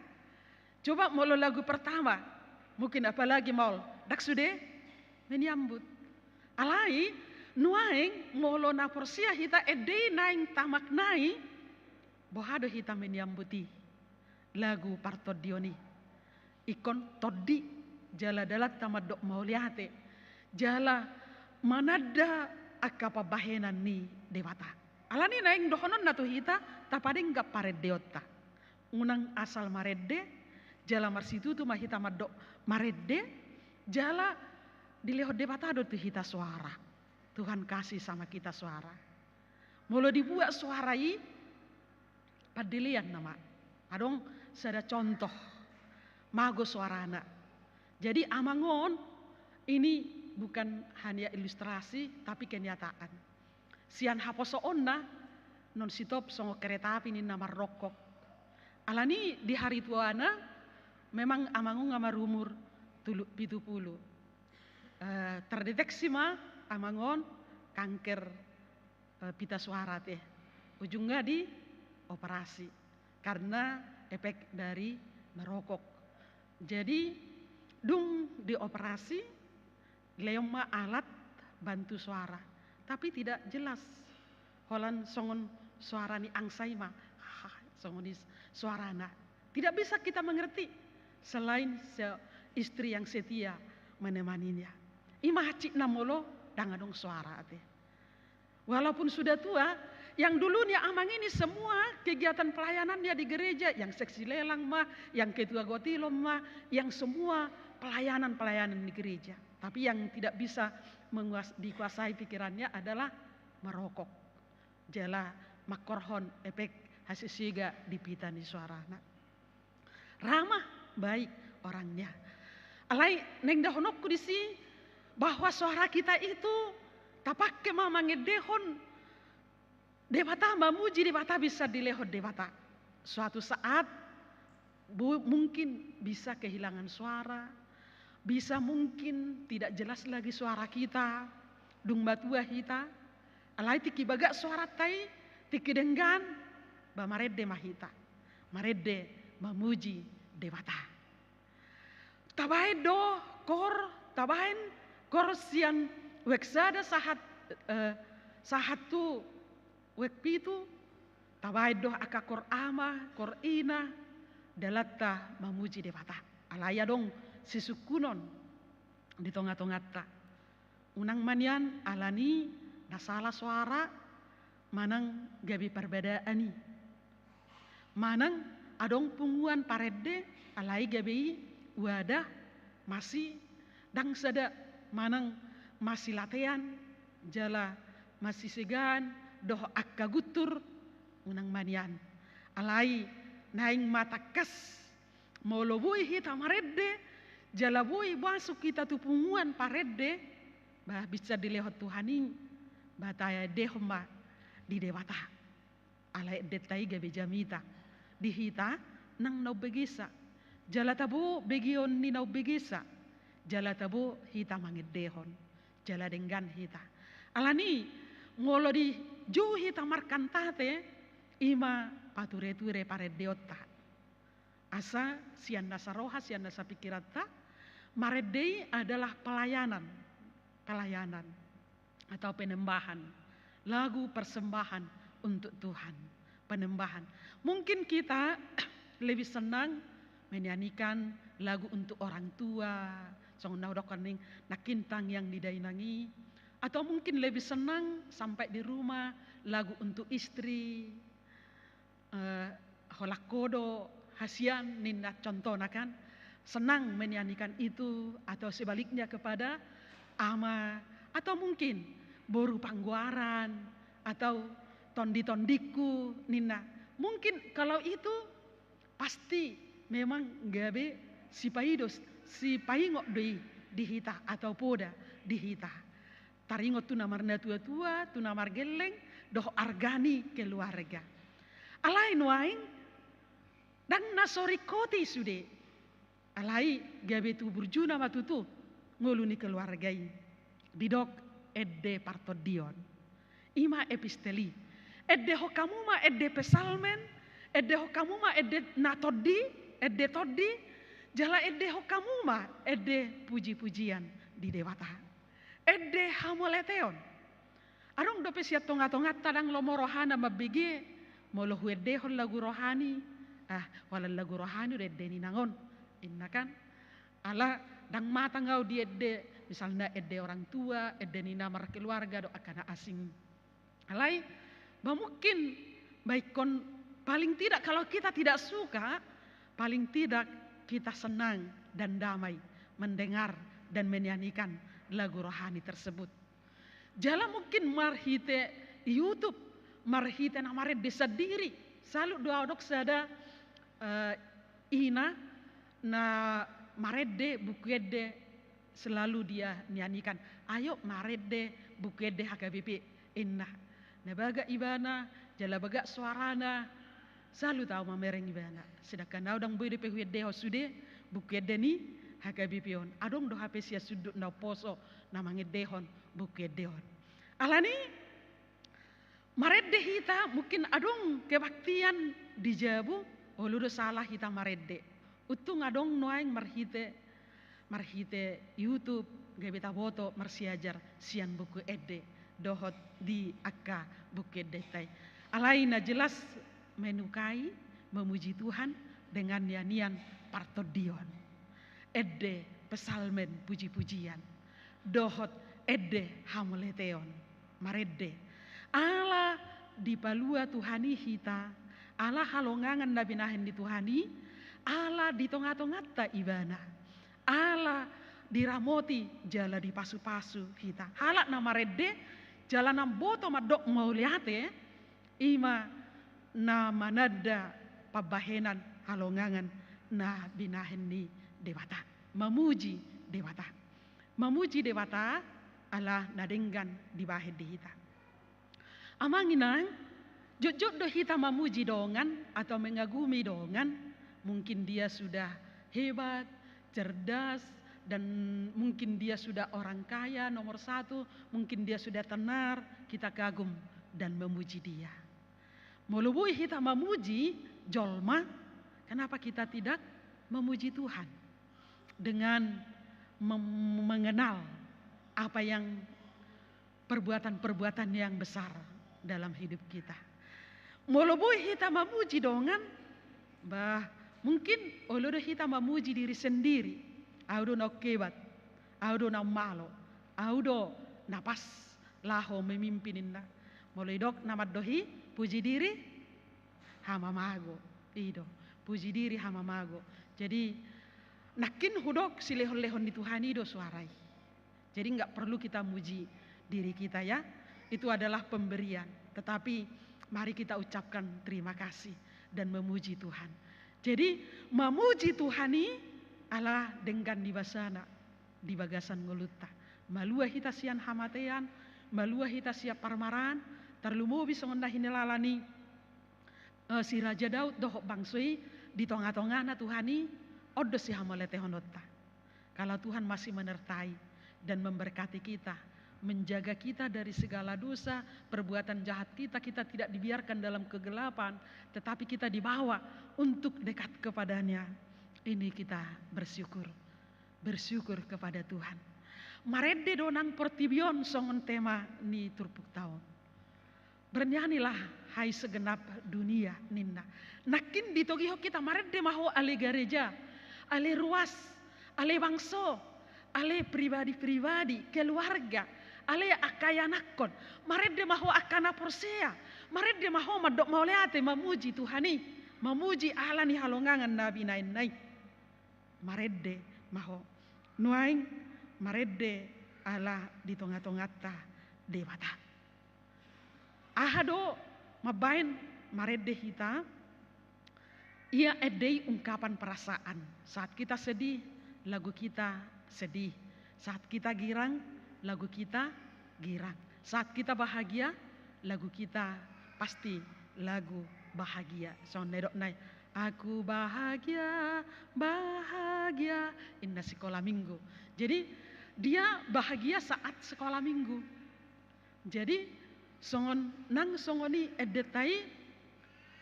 Coba molo lagu pertama, mungkin apalagi maol, ndang sude meniambut. Alai, nuaeng molo na porsea hita ende i naeng tamaknai, boha do hita meniambut i lagu partondion i. Ingkon tondi, jala dalanta mandok mauliate, jala mananda angka pambahenan ni Debata. Alani naeng dohononna tu hita, tapadenggan parendeonta. Unang asal marende, jala marsitutu ma hita mandok marende, jala dilehon Debata do tu hita soara. Tuhan kasih sama kita soara. Molo dibuat soara i, pandelean nama. Adong sada contoh. Mago soarana. Jadi amang on, ini bukan hanya ilustrasi, tapi kenyataan. Sian haposoonna, non sitop songon kereta api ninna marrongkok. Alani di hari tuana, memang amang on nga marumur tolu, pitu pulu. Eh, terdeteksi ma amang on kanker, eh, pita suara te. Ujungnya dioperasi karena efek dari merokok. Jadi, dung dioperasi, dilehon ma alat bantu suara. Tapi tidak jelas. Holan songon suara ni angsa i ma. Ha, songon i suarana. Tidak bisa kita mengerti selain se-, istri yang setia menemaninya. I ma hansit na molo ndang adong suara ate. Walaupun sudah tua, yang dulunya amang ini semua kegiatan pelayanannya di gereja, yang seksi lelang ma, yang ketua gotilon ma, yang semua pelayanan-pelayanan di gereja. Tapi yang tidak bisa menguas-, dikuasai pikirannya adalah merokok. Jala mangkorhon efek hasesega di pita ni suarana. Ramah, baik orangnya. Alai naeng dohononku disi bahwa suara kita itu tapake ma mangendehon Debata, mamuji Debata, bisa dilehon Debata. Suatu saat bu-, mungkin bisa kehilangan suara, bisa mungkin tidak jelas lagi suara kita, dung matua hita, alai tingki bagak suaranta i, tingki denggan, ba marende ma hita. Marende mamuji Debata. Tabaen do, koor, tabaen koor sian wijk sada sahat, eh, sahat tu wijk pitu, tabaen do angka koor ama, koor ina, dalanta mamuji Debata. Alai adong sisungkunon di tonga-tonganta. Unang ma nian alani na sala soara manang gabe parbadaan i. manang adong punguan parende, alai gabe i wadah masi, ndang sada manang masilatean jala masisegaan dohot angka guntur, unang ma nian. Alai naeng ma tangkas, molo boi hita marende jala boi masuk hita tu punguan parende, bah, bisa dilehon Tuhan i, bah, taendehon ma di Debata. Ala endenta i gabe jamita di hita nang na umbegesna, jala tabo begeon ni na umbegesna, jala tabo hita mangendehon jala denggan hita. Alani, molo dijou hita markantate, i ma patureture parendeonta. Asa sian nasa roha, sian nasa pikiranta, marende i adalah pelayanan, pelayanan atau penyembahan, lagu persembahan untuk Tuhan, penyembahan. Mungkin kita lebih senang menyanyikan lagu untuk orang tua, songon na hudok on, nangkin tangiang ni dainang i, atau mungkin lebih senang sampai di rumah lagu untuk istri, eh, holan ho do hasian ninna, contohna kan, senang menyanyikan itu, atau sebaliknya kepada ama, atau mungkin boru panggoaran, atau tondi-tondingku ninna. Mungkin kalau itu pasti memang gabe sipaidos, sipaingot do i di hita atau poda di hita. Taringot tu na marnatua-tua, tu na margelleng, dohot arga ni keluarga. Alai nuaeng, ndang na so ringkot i sude. Alai gabe tu burjuna ma tutu ngolu ni keluarga i. Didok ende partondion. I ma epistel i. Endehon hamu ma ende psalmen, endehon hamu ma ende na tondi, ende tondi, jala endehon hamu ma ende puji-pujian di Debata. Ende hamauliateon. Adong dope sian tonga-tonganta ndang lomo rohana mambege, molo huendehon lagu rohani, ah, holan lagu rohani do ende ni inang on, inna kan. Ala ndang matang au di ende, misalna ende orang tua, ende ni na markeluarga dohot angka na asing. Alai, bah, mungkin, bah, ingkon, paling tidak kalau kita tidak suka, paling tidak kita senang dan damai mendengar dan menyanyikan lagu rohani tersebut. Jala mungkin marhite YouTube, marhite na marende sandiri. Salut do au didok sada, eh, ina na marende buku ende, selalu dia nyanyikan, "Ayo marende buku ende H K B P," inna. Na bagak ibana, jala bagak suarana, salut au mamereng ibana. Sedangkan au ndang boi dope huendehon sude buku ende ni H K B P on. Adong do hape sian sundut na umposo na mangendehon buku ende on. Alani, marende hita, mungkin adong kebaktian di jabu, olo do sala hita marende. Untung adong nuaeng marhite, marhite YouTube, gabe taboto marsiajar sian buku ende dohot di angka buku endenta i. Alai na jelas menyukai, memuji Tuhan dengan nyanyian partondion. Ende psalmen, puji-pujian. Dohot ende hamauliateon. Marende. Ala dipalua Tuhan i hita, ala halongangan na binahen ni Tuhan i, ala di tonga-tonganta ibana, ala diramoti jala dipasu-pasu hita. Halak na marende, jala na mamboto mandok mauliate, i ma na mananda pambahenan halongangan na binahen ni Debata. Mamuji Debata. Mamuji Debata ala na denggan dibahen di hita. Amang inang, jotjot do hita mamuji dongan atau mengagumi dongan. Mungkin dia sudah hebat, cerdas, dan mungkin dia sudah orang kaya nomor satu, mungkin dia sudah tenar, kita kagum dan memuji dia. Molo boi hita mamuji jolma, kenapa kita tidak memuji Tuhan dengan mem-, mengenal apa yang perbuatan-perbuatan yang besar dalam hidup kita. Molo boi hita mamuji dongan, bah, mungkin olo do hita mamuji diri sendiri. Au do na umhebat, au do na ummalo, au do na pas laho memimpin, inna. Molo didok na mandok i, puji diri, hamamago. I do, puji diri hamamago. Jadi, nangkin hudok silehon-lehon ni Tuhan i do suara i. Jadi, nggak perlu kita muji diri kita, ya. Itu adalah pemberian. Tetapi, mari kita ucapkan terima kasih dan memuji Tuhan. Jadi, memuji Tuhan i ala denggan ni basana di bagasan ngolunta. Malua hita sian hamatean, malua hita sian parmaraan, tarlumobi songon na hinilala ni eh, si Raja Daud dohot bangso i, di tonga-tongana Tuhan i, on do sihamauliatehononta. Kalau Tuhan masih menyertai dan memberkati kita, menjaga kita dari segala dosa, perbuatan jahat kita, kita tidak dibiarkan dalam kegelapan, tetapi kita dibawa untuk dekat kepada-Nya. Ini kita bersyukur, bersyukur kepada Tuhan. Marende do nang portibi on songon tema ni turpukta on. Bernyanyilah, hai segenap dunia, ninna. Nangkin ditogihon hita, marende ma ho ale gareja, ale ruas, ale bangso, ale pribadi-pribadi, keluarga, ale angka ianakhon. Marende ma ho angka na porsea. Marende ma ho mandok mauliate, mamuji Tuhan i, mamuji ala ni halongangan na binahenna i. Marende ma ho. Nuaeng marende ala di tonga-tonganta Debata. Aha do mambaen marende hita? Ia ende i ungkapan perasaan. Saat kita sedih, lagu kita sedih. Saat kita girang, lagu kita girang. Saat kita bahagia, lagu kita pasti lagu bahagia. Songon na nidokna i, "Aku bahagia, bahagia," inna sikola minggu. Jadi, dia bahagia saat sekolah minggu. Jadi, songon, nang songon i endenta i,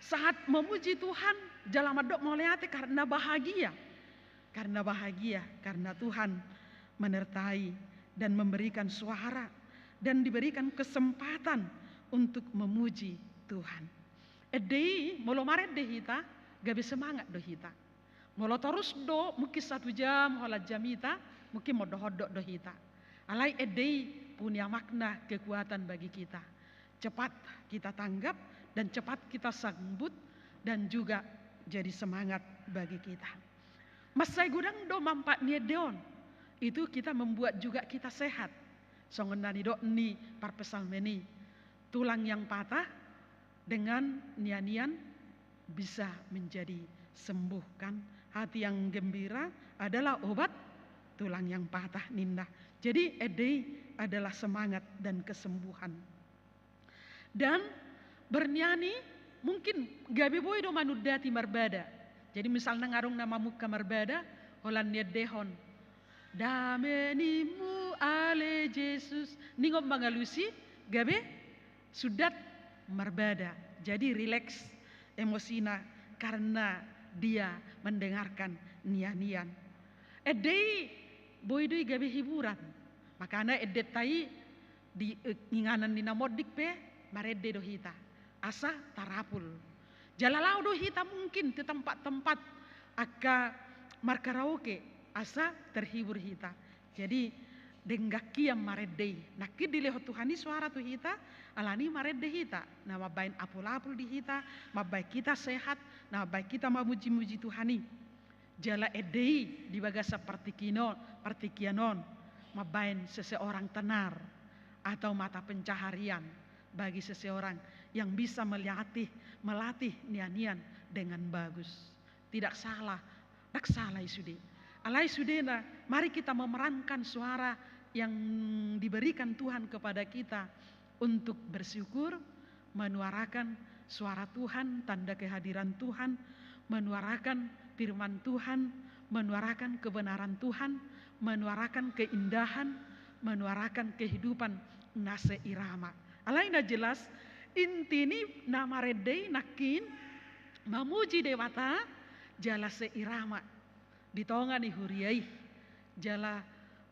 saat memuji Tuhan, jala mandok mauliate karena bahagia. Karena bahagia, karena Tuhan menyertai dan memberikan suara dan diberikan kesempatan untuk memuji Tuhan. Ende i, molo marende hita, gabe semangat do hita. Molo torus do, mungkin satu jam, holan jam hita, mungkin mondok-ondok do hita. Alai ende i punya makna kekuatan bagi kita. Cepat kita tanggap dan cepat kita sambut dan juga jadi semangat bagi kita. Mansai godang do manfaat ni ende on. Itu kita membuat juga kita sehat. Songon na nidok ni parpsalmen i, tulang yang patah dengan nian-nian bisa menjadi sembuh, kan? Hati yang gembira adalah obat tulang yang patah, ninna. Jadi, ende i adalah semangat dan kesembuhan. Dan bernyanyi, mungkin gabe boi do manundati marbada. Jadi, misalna nga adong na mamungka marbada, holan niendehon, "Dame nimu ale Jesus," ningon mangalusi, gabe sundat marbada. Jadi rileks emosina karena dia mendengarkan nian-nian. Ende i boi do i gabe hiburan. Makana endenta i di, eh, inganan ni na monding pe marende do hita. Asa tarapul. Jala laho do hita mungkin tu tempat-tempat angka markaraoke asa terhibur hita. Jadi, denggan hian marende i. Nangkin dilehon Tuhan i suara tu hita, alani marende hita. Na mambaen apul-apul di hita, mambaen hita sehat, na mambaen hita mamuji-muji Tuhan i. Jala ende i di bagasan partingkian on, partingkian on, mambaen seseorang tenar atau mata pencaharian bagi seseorang yang bisa melatih, melatih nian-nian dengan bagus. Tidak salah, ndang salah i sude. Alai sudena, mari kita memerankan suara yang diberikan Tuhan kepada kita untuk bersyukur, menyuarakan suara Tuhan, tanda kehadiran Tuhan, menyuarakan firman Tuhan, menyuarakan kebenaran Tuhan, menyuarakan keindahan, menyuarakan kehidupan na seirama. Alai na jelas, inti ni na marende i nangkin mamuji Debata jala seirama di tonga ni huria i. Jala,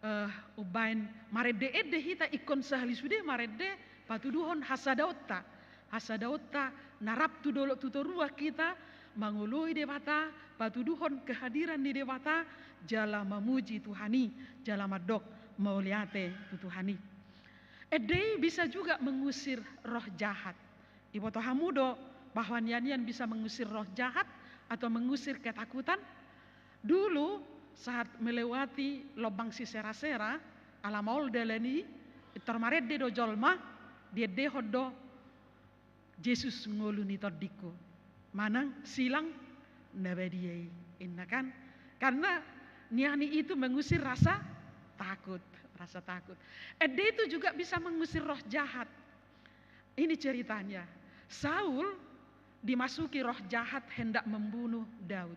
eh, umbaen marende-ende hita ingkon sahali sude marende patuduhon hasadaonta. Hasadaonta na rap tu dolok tu toruan hita mangoloi Debata, patuduhon kehadiran ni Debata, jala mamuji Tuhan i, jala mandok mauliate tu Tuhan i. Ende i bisa juga mengusir roh jahat. Iboto hamu do bahwa nian-nian bisa mengusir roh jahat, atau mengusir ketakutan. Dulu saat melewati lobang sisera-sera, ala maol dalan i, pintor marende do jolma, diendehon do Jesus ngolu ni tondingku manang silang na badia i, inna kan. Karena nian i itu mengusir rasa takut, rasa takut. Ende itu juga bisa mengusir roh jahat. Ini ceritanya. Saul dimasuki roh jahat hendak membunuh Daud.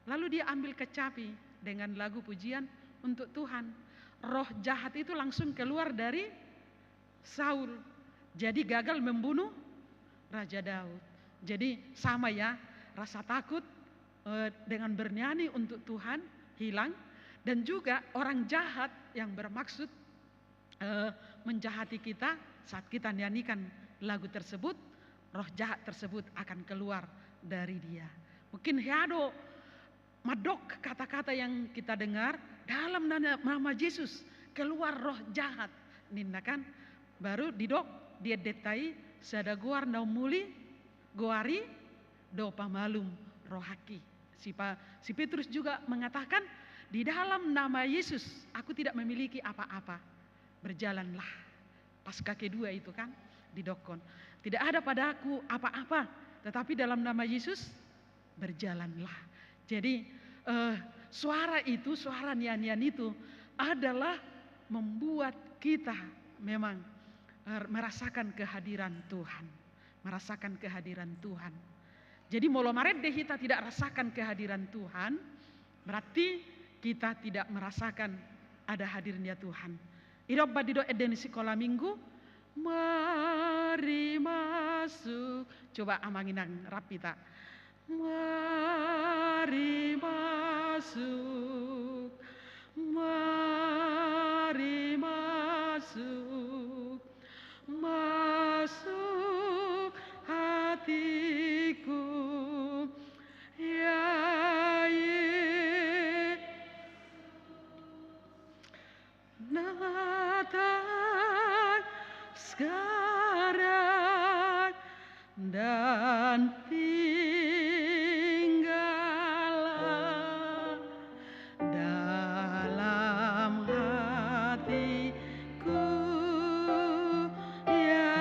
Lalu dia ambil kecapi dengan lagu pujian untuk Tuhan. Roh jahat itu langsung keluar dari Saul. Jadi gagal membunuh Raja Daud. Jadi sama ya, rasa takut, eh, dengan bernyanyi untuk Tuhan hilang, dan juga orang jahat yang bermaksud, eh, menjahati kita, saat kita nyanyikan lagu tersebut, roh jahat tersebut akan keluar dari dia. Mungkin hea do mandok kata-kata yang kita dengar, "Dalam nana-, nama Yesus, keluar roh jahat," ninna kan. Baru didok di endenta i, "Sada goar na umuli, goar i do pamalum rohangki." Si Pa-, si Petrus juga mengatakan, "Di dalam nama Yesus, aku tidak memiliki apa-apa. Berjalanlah." Paskah kedua itu kan didokkon, "Tidak ada padaku apa-apa, tetapi dalam nama Yesus, berjalanlah." Jadi, eh, suara itu, suara nian-nian itu adalah membuat kita memang, eh, merasakan kehadiran Tuhan. Merasakan kehadiran Tuhan. Jadi, molo marende hita tidak rasakan kehadiran Tuhan, berarti kita tidak merasakan ada hadirnya Tuhan. Didok, didok ende ni sikola minggu, "Mari masuk." Coba amang inang rap hita. "Mari masuk, mari masuk, masuk hatiku, ya Yesus." Datang sekarang dan tinggallah dalam hatiku, ya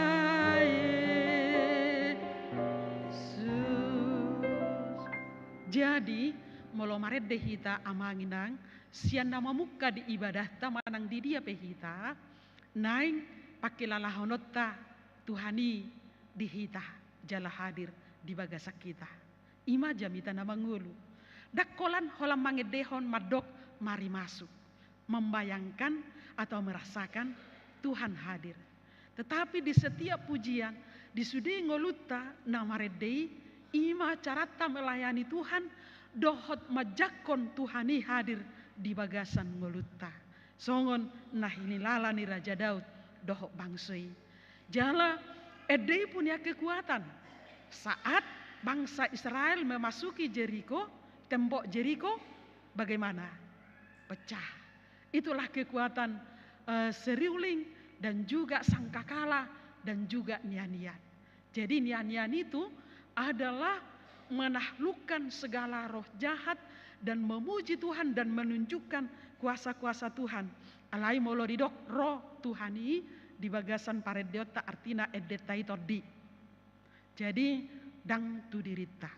Yesus. Jadi, molo marende hita amang inang, sian na mamungka di ibadahta manang di dia pe hita, naeng pangkilalahononta Tuhan i di hita, jala hadir di bagasan hita. I ma jamita na mangolu. Ndang holan, holan mangendehon mandok mari masuk, membayangkan atau merasakan Tuhan hadir. Tetapi di setiap pujian, di sude ngolunta na marende i, i ma caranta melayani Tuhan, dohot manjangkon Tuhan i hadir di bagasan ngolunta. Songon na hinilala ni Raja Daud dohot bangso i. Jala ende i punya kekuatan. Saat bangsa Israel memasuki Jeriko, tembok Jeriko, bagaimana? Pecah. Itulah kekuatan, eh, seruling dan juga sangkakala dan juga nian-nian. Jadi nian-nian itu adalah menaklukkan segala roh jahat dan memuji Tuhan dan menunjukkan kuasa-kuasa Tuhan. Alai molo didok roh Tuhan i di bagasan parendeonta, artina endenta i tondi. Jadi, ndang tu dirinta,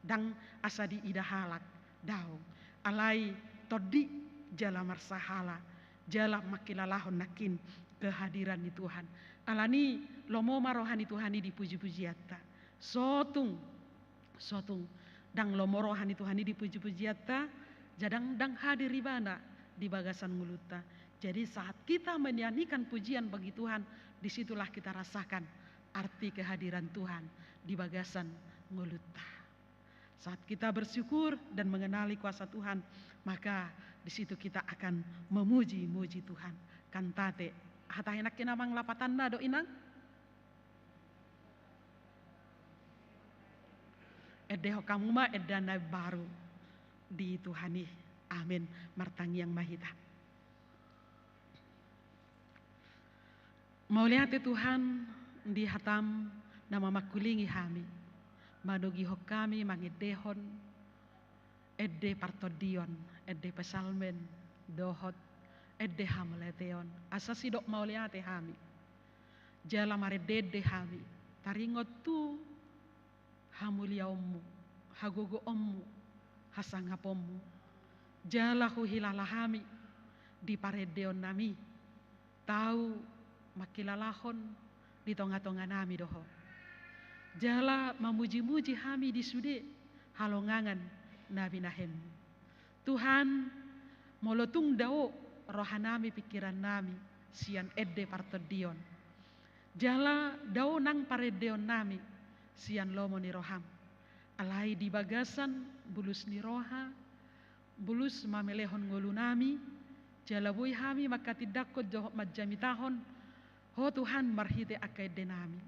ndang asa diida halak, daong. Alai tondi jala marsahala, jala mangkilalahon nangkin kehadiran ni Tuhan. Alani lomo ma roha ni Tuhan i di puji-pujianta. Sotung, sotung, ndang lomo roha ni Tuhan i di puji-pujianta, jala ndang hadir ibana di bagasan ngolunta. Jadi saat kita menyanyikan pujian bagi Tuhan, disitulah kita rasakan arti kehadiran Tuhan di bagasan ngolunta. Saat kita bersyukur dan mengenali kuasa Tuhan, maka di situ kita akan memuji-muji Tuhan. Kantate, hata enak kena mang lapatanna do inang? Endehon hamu ma enda na baru di Tuhan i. Amin. Martangiang ma hita. Mauliate Tuhan, di hatam na mamangkulingi hami, manogihon hami mangendehon Ende partondion, ende psalmen, dohot ende hamauliateon, asa sidok mauliate hami. Jala marende-ende hami, taringot tu hamuliaonmu, hagogoonmu, hasangaponmu. Jala huhilala hami di parendeonnami, tau mangkilalahon di tonga-tonganami do Ho. Jala mamuji-muji hami di sude halongangan na binahenmu. Tuhan, molo tung dao rohanami, pingkirannami sian ende partondion, jala dao nang parendeonnami sian lomo ni roham, alai di bagasan bulus ni roha, bulus mamelehon ngolunami, jala boi hami manghatindanghon dohot manjamitahon Ho Tuhan marhite angka endenami.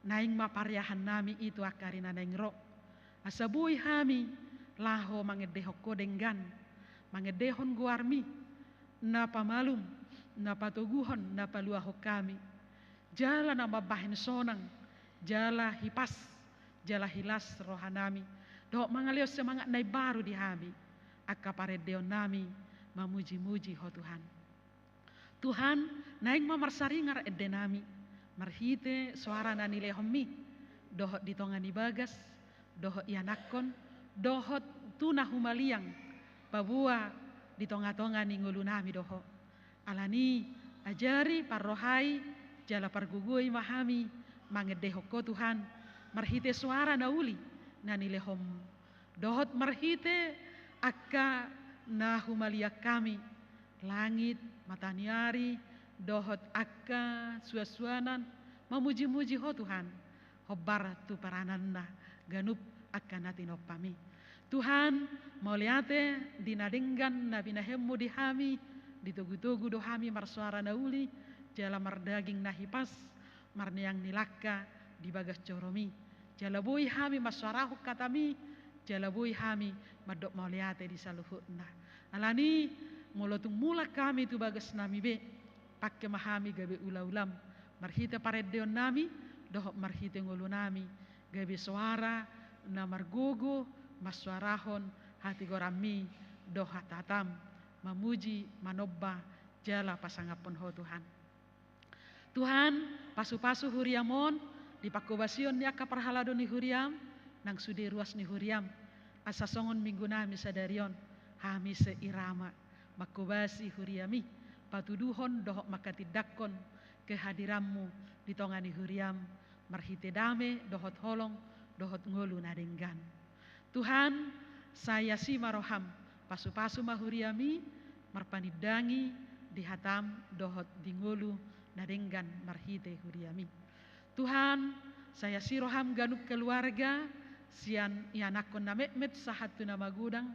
Naeng ma pariahannami i tu angka ari na naeng ro, asa boi hami laho mangendehon Ho denggan, mangendehon goarmi na pamalum, na patoguhon, na paluahon hami, jala na mambahen sonang, jala hipas, jala hilas rohanami, dohot mangalehon semangat na imbaru di hami, angka parendeonnami mamuji-muji Ho Tuhan. Tuhan, naeng ma marsaringar endenami marhite soara na nilehonmi, dohot di tonga ni bagas, dohot ianakhon, dohot tu na humaliang paboa di tonga-tonga ni ngolunami do Ho. Alani, ajari, parrohai, jala pargogoi ma hami mangendehon Ho Tuhan, marhite soara na uli na nilehonmu, dohot marhite angka na humaliang hami, langit, mataniari, dohot angka suansuanan mamuji-muji Ho Tuhan, hombar tu perananna ganup angka na tinompami. Tuhan, mauliate di na denggan na binahenmu di hami, ditogu-togu do hami marsoara na uli, jala mardaging na hipas, marneang ni langka di bagas joromi. Jala boi hami mansoarahon hatami, jala boi hami mandok mauliate di saluhutna. Alani, molo tung mulak hami tu bagasnami be, pangke ma hami gabe ula-ulam, marhite parendeonnami, dohot marhite ngolunami, gabe soara na margogo mansoarahon hatigoranmi dohot hatam, mamuji, manomba, jala pasangaphon Ho Tuhan. Tuhan, pasu-pasu huriam on, di panghobasion ni angka parhalado ni huriam, nang sude ruas ni huriam, asa songon minggunami sadari on, hami seirama manghobasi huriami, patuduhon dohot manghatindanghon kehadiranmu di tonga ni huriam, marhite dame dohot holong, dohot ngolu na denggan. Tuhan, sai asi ma roham, pasu-pasu ma huriami, marpanindangi di hatam dohot di ngolu na denggan marhite huriami. Tuhan, sai asi roham ganup keluarga, sian ianakhon na metmet sahat tu na magodang,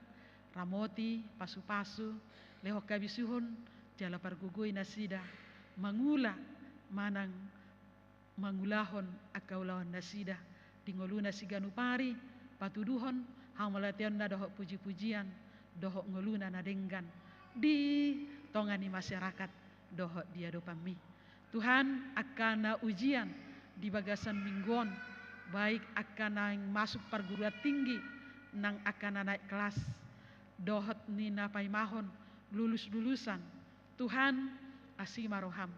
ramoti, pasu-pasu, lehon habisuhon, jala pargogoi nasida, mangula, manang mangulahon angka ulaon nasida, di ngoluna siganup ari, patuduhon, hamauliateonna dohot puji-pujian, dohot ngoluna na denggan, di tonga ni masyarakat, dohot di adopanmi. Tuhan, angka na ujian di bagasan minggu on, baik angka naeng masuk parguruan tinggi, nang angka na naek kelas, dohot ni na paimahon lulus-lulusan, Tuhan, asi ma roham,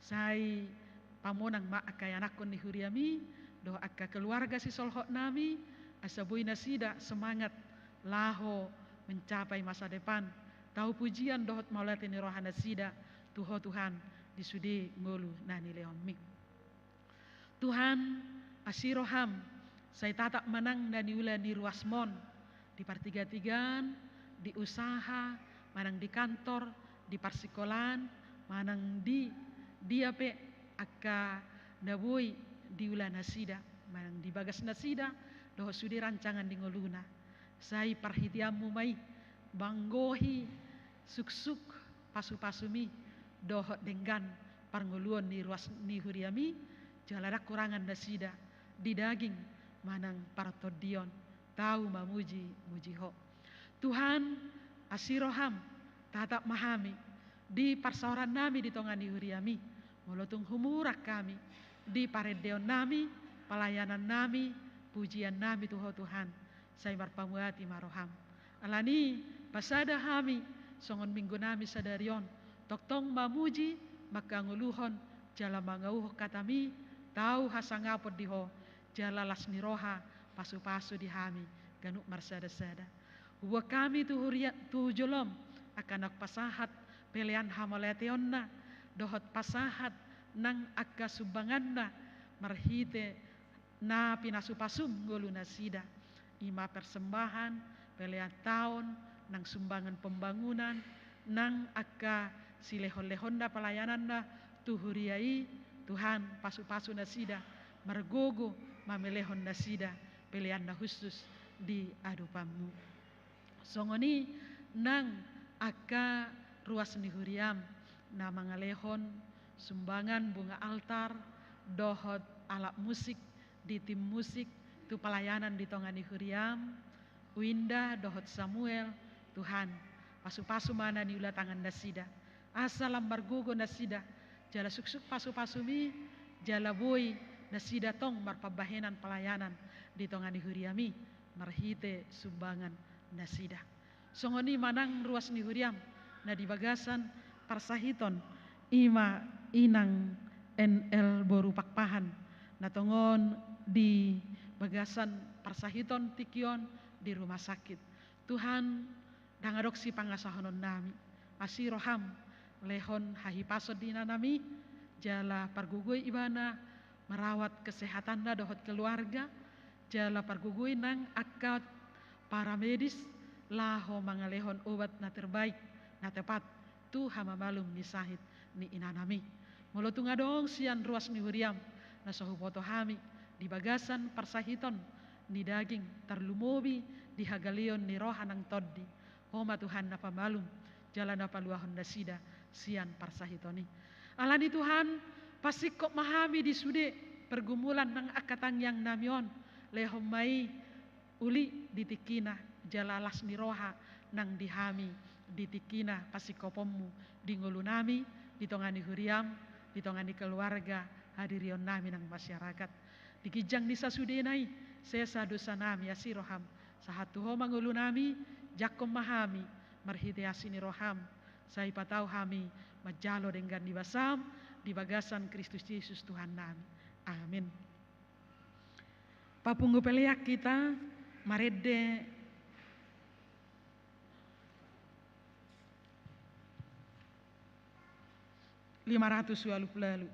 sai pamonang ma angka ianakhon ni huriami, dohot angka keluarga sisolhotnami, asa boi nasida semangat laho mencapai masa depan, tau pujian dohot mauliate ni roha nasida tu Ho Tuhan, di sude ngolu na nilehonmi. Tuhan, asi roham, sai tatap ma nang na niula ni ruasmon, di partiga-tigaan, di usaha, manang di kantor, di parsikolaan, manang di dia pe angka na boi diula nasida, manang di bagas nasida, dohot sude rancangan di ngoluna. Sai parhiteanmu ma i, manggohi suksuk pasu-pasumi, dohot denggan parngoluon ni ruas ni huriami, jala ndang hurangan nasida, di daging manang partondion, tau mamuji-muji Ho. Tuhan, asi roham, tatap ma hami, di parsaorannami di tonga ni huriami, molo tung humurang hami, di parendeonnami, palayanannami, pujiannami tu Ho Tuhan, sai marpamuati ma roham. Alani i, pasada hami songon minggunami sadari on, tongtong mamuji, mangkangoluhon jala mangauhon hataMi, tau hasangapon di Ho, jala las ni roha pasupasu di hami ganup marsada-sada. Huboan hami tu huria, tu joloM, angka naung pasahat pelean hamauliateonna, dohot pasahat nang angka sumbanganna, marhite na pinasupasuM ngolu nasida. I ma persembahan, pelean taon, nang sumbangan pembangunan, nang angka silehon-lehonna pelayananna tu huria i. Tuhan, pasupasu nasida, margogo mamelehon nasida pelean na hushus di adopanMu. Songon i nang angka ruas ni huriaM na mangalehon sumbangan bunga altar dohot alat musik di tim musik tu pelayanan di tonga ni huriaM, Winda dohot Samuel, Tuhan, pasupasu ma na niula tangan nasida, asa lam margogo nasida, jala suksuk pasupasuMi, jala boi nasida tong marpambahenan pelayanan di tonga ni huriaMi, marhite sumbangan nasida. Songon i ma nang ruas ni huriaM na di bagasan parsahiton, i ma inang N L boru Pakpahan, na tongon di bagasan parsahiton tingki on di rumah sakit. Tuhan, ndang adong sipangasahononnami, asi rohaM, lehon hahipason di inanami, jala pargogoi ibana, marawat kesehatanna dohot keluarga, jala pargogoi nang angka paramedis, laho mangalehon obat na terbaik, na tepat, tu hamamalum ni sahit ni inanami. Molo tung adong sian ruas ni huriaM, na so huboto hami, di bagasan parsahiton ni daging, tarlumobi di hagaleon ni roha nang tondi, Ho ma Tuhan na pamalum, jala na paluahon nasida sian parsahiton i. Alani Tuhan, pasingkop ma hami di sude pergumulan nang angka tangiangnami on, lehon ma i uli di tingkina, jala las ni roha nang di hami di tingkina pasingkoponMu di ngolunami, di tonga ni huriaM, di tonga ni keluarga, hadirionnami nang masyarakat. Di ginjang ni sasudena i, sesa dosanami, asi rohaM, sahat tu Ho ma ngolunami, jangkon ma hami, marhite asi ni rohaM, sai patau hami manjalo denggan ni basaM, di bagasan Kristus Jesus Tuhannami. Amin. Papungu pelean hita, marende lima ratus ualu pulu ualu.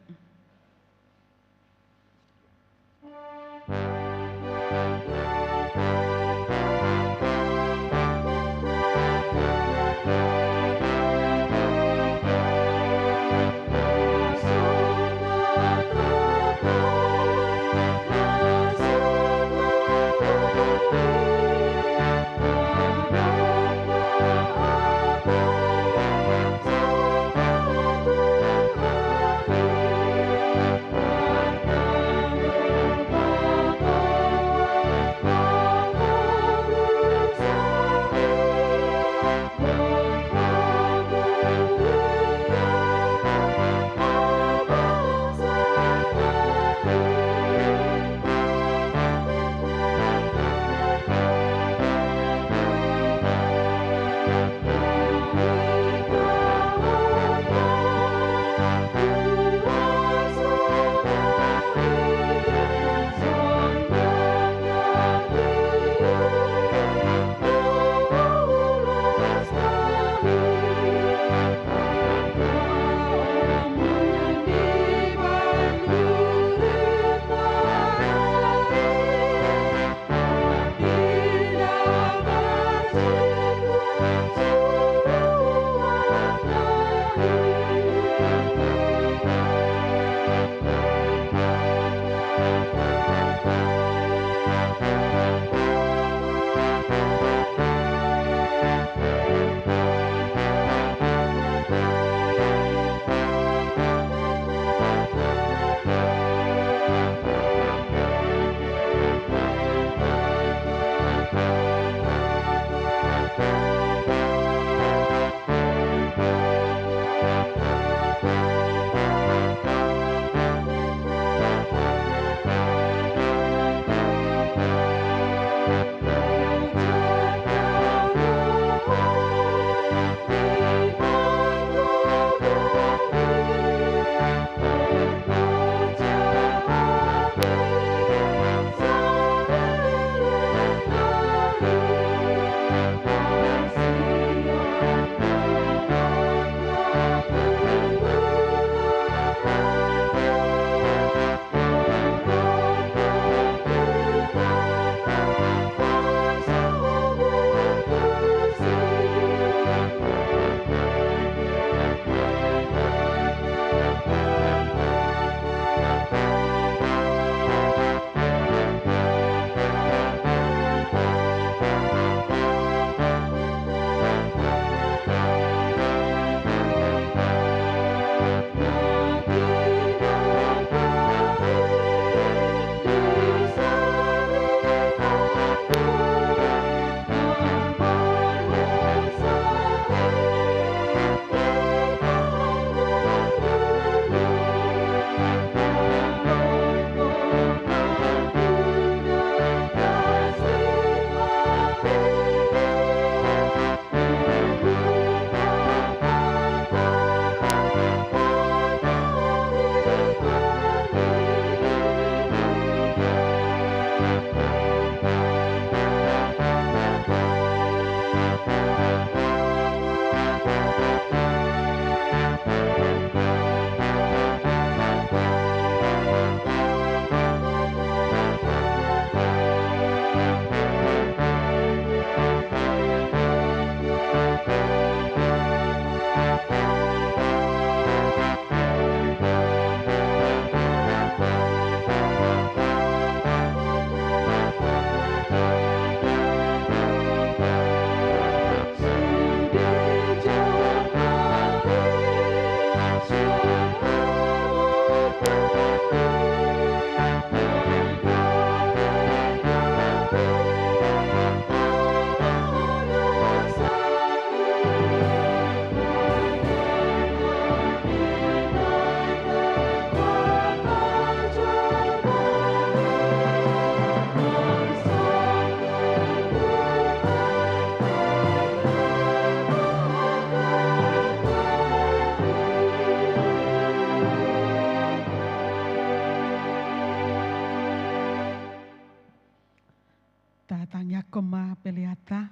Tangiangkon ma peleanta.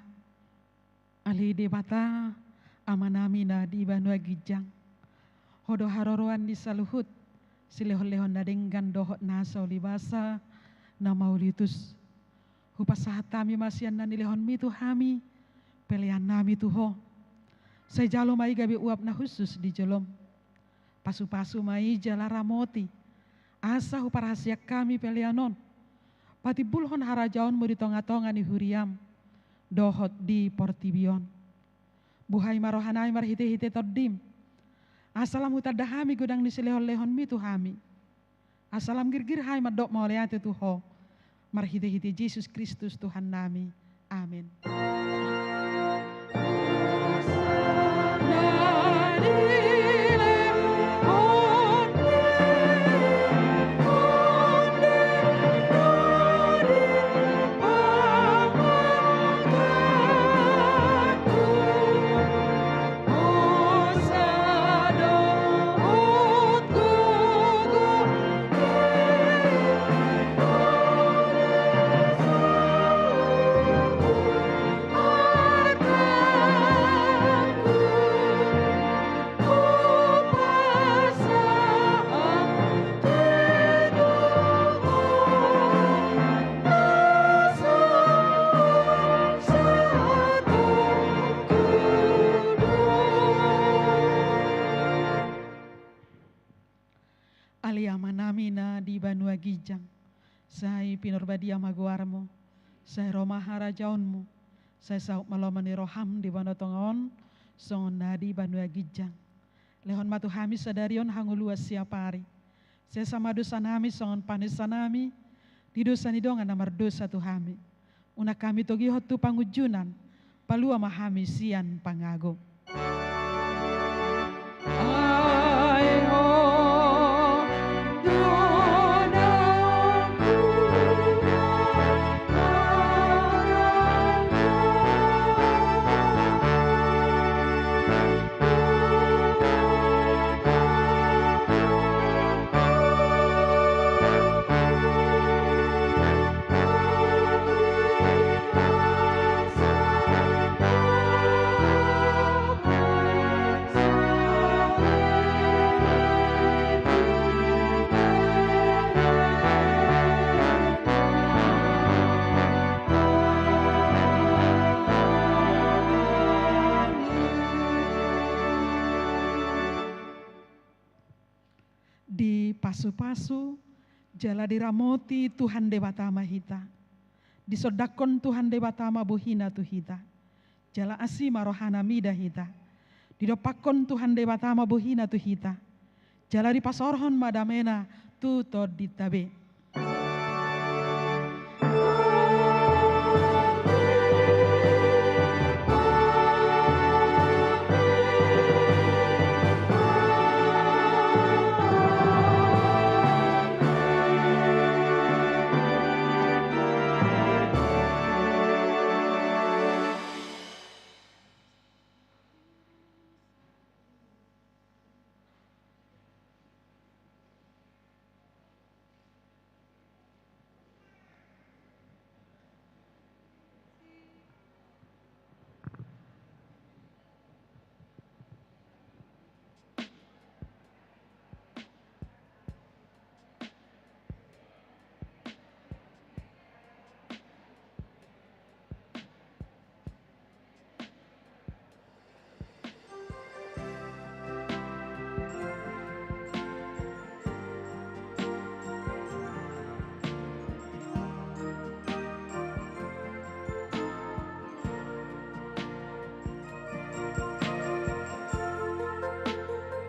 Ale Debata, Amanami na di banua ginjang, Ho do haroroan ni saluhut silehonlehon na denggan dohot nasa ulibasa na mauliutus. Hupasahat hami ma sian na nilehonmi tu hami peleannami tu Ho. Sai jalo ma i gabe uap na hushus di jolom. Pasupasu ma i jala ramoti, asa huparhaseang hami pelean on patimbulhon harajaonmu di tongatonga ni huriam dohot di portibi on. Buhai ma rohanami marhitehite Tondim, asa lam hutanda hami godang ni silehonlehonmi tu hami. Asa lam girgir hami mandok mauliate tu Ho, marhitehite Jesus Kristus Tuhannami. Amen. Ale Amanami na di banua ginjang, sai pinarbadia ma goarmu, sai ro ma harajaonmu, sai saut ma lomo ni roham di banua tonga on, songon na di banua ginjang. Lehon ma tu hami sadari on hangoluan siapari. Sesa ma dosanami songon panesanami di dosa ni dongan na mardosa tu hami. Unang hami togihon tu pangunjunan, palua ma hami sian pangago. Dipasupasu jala diramoti Tuhan Debata ma hita. Disondangkon Tuhan Debata ma bohina tu hita, jala asi ma rohana mida hita. Didompakkon Tuhan Debata ma bohina tu hita, jala dipasaorhon ma damena tu tondinta be.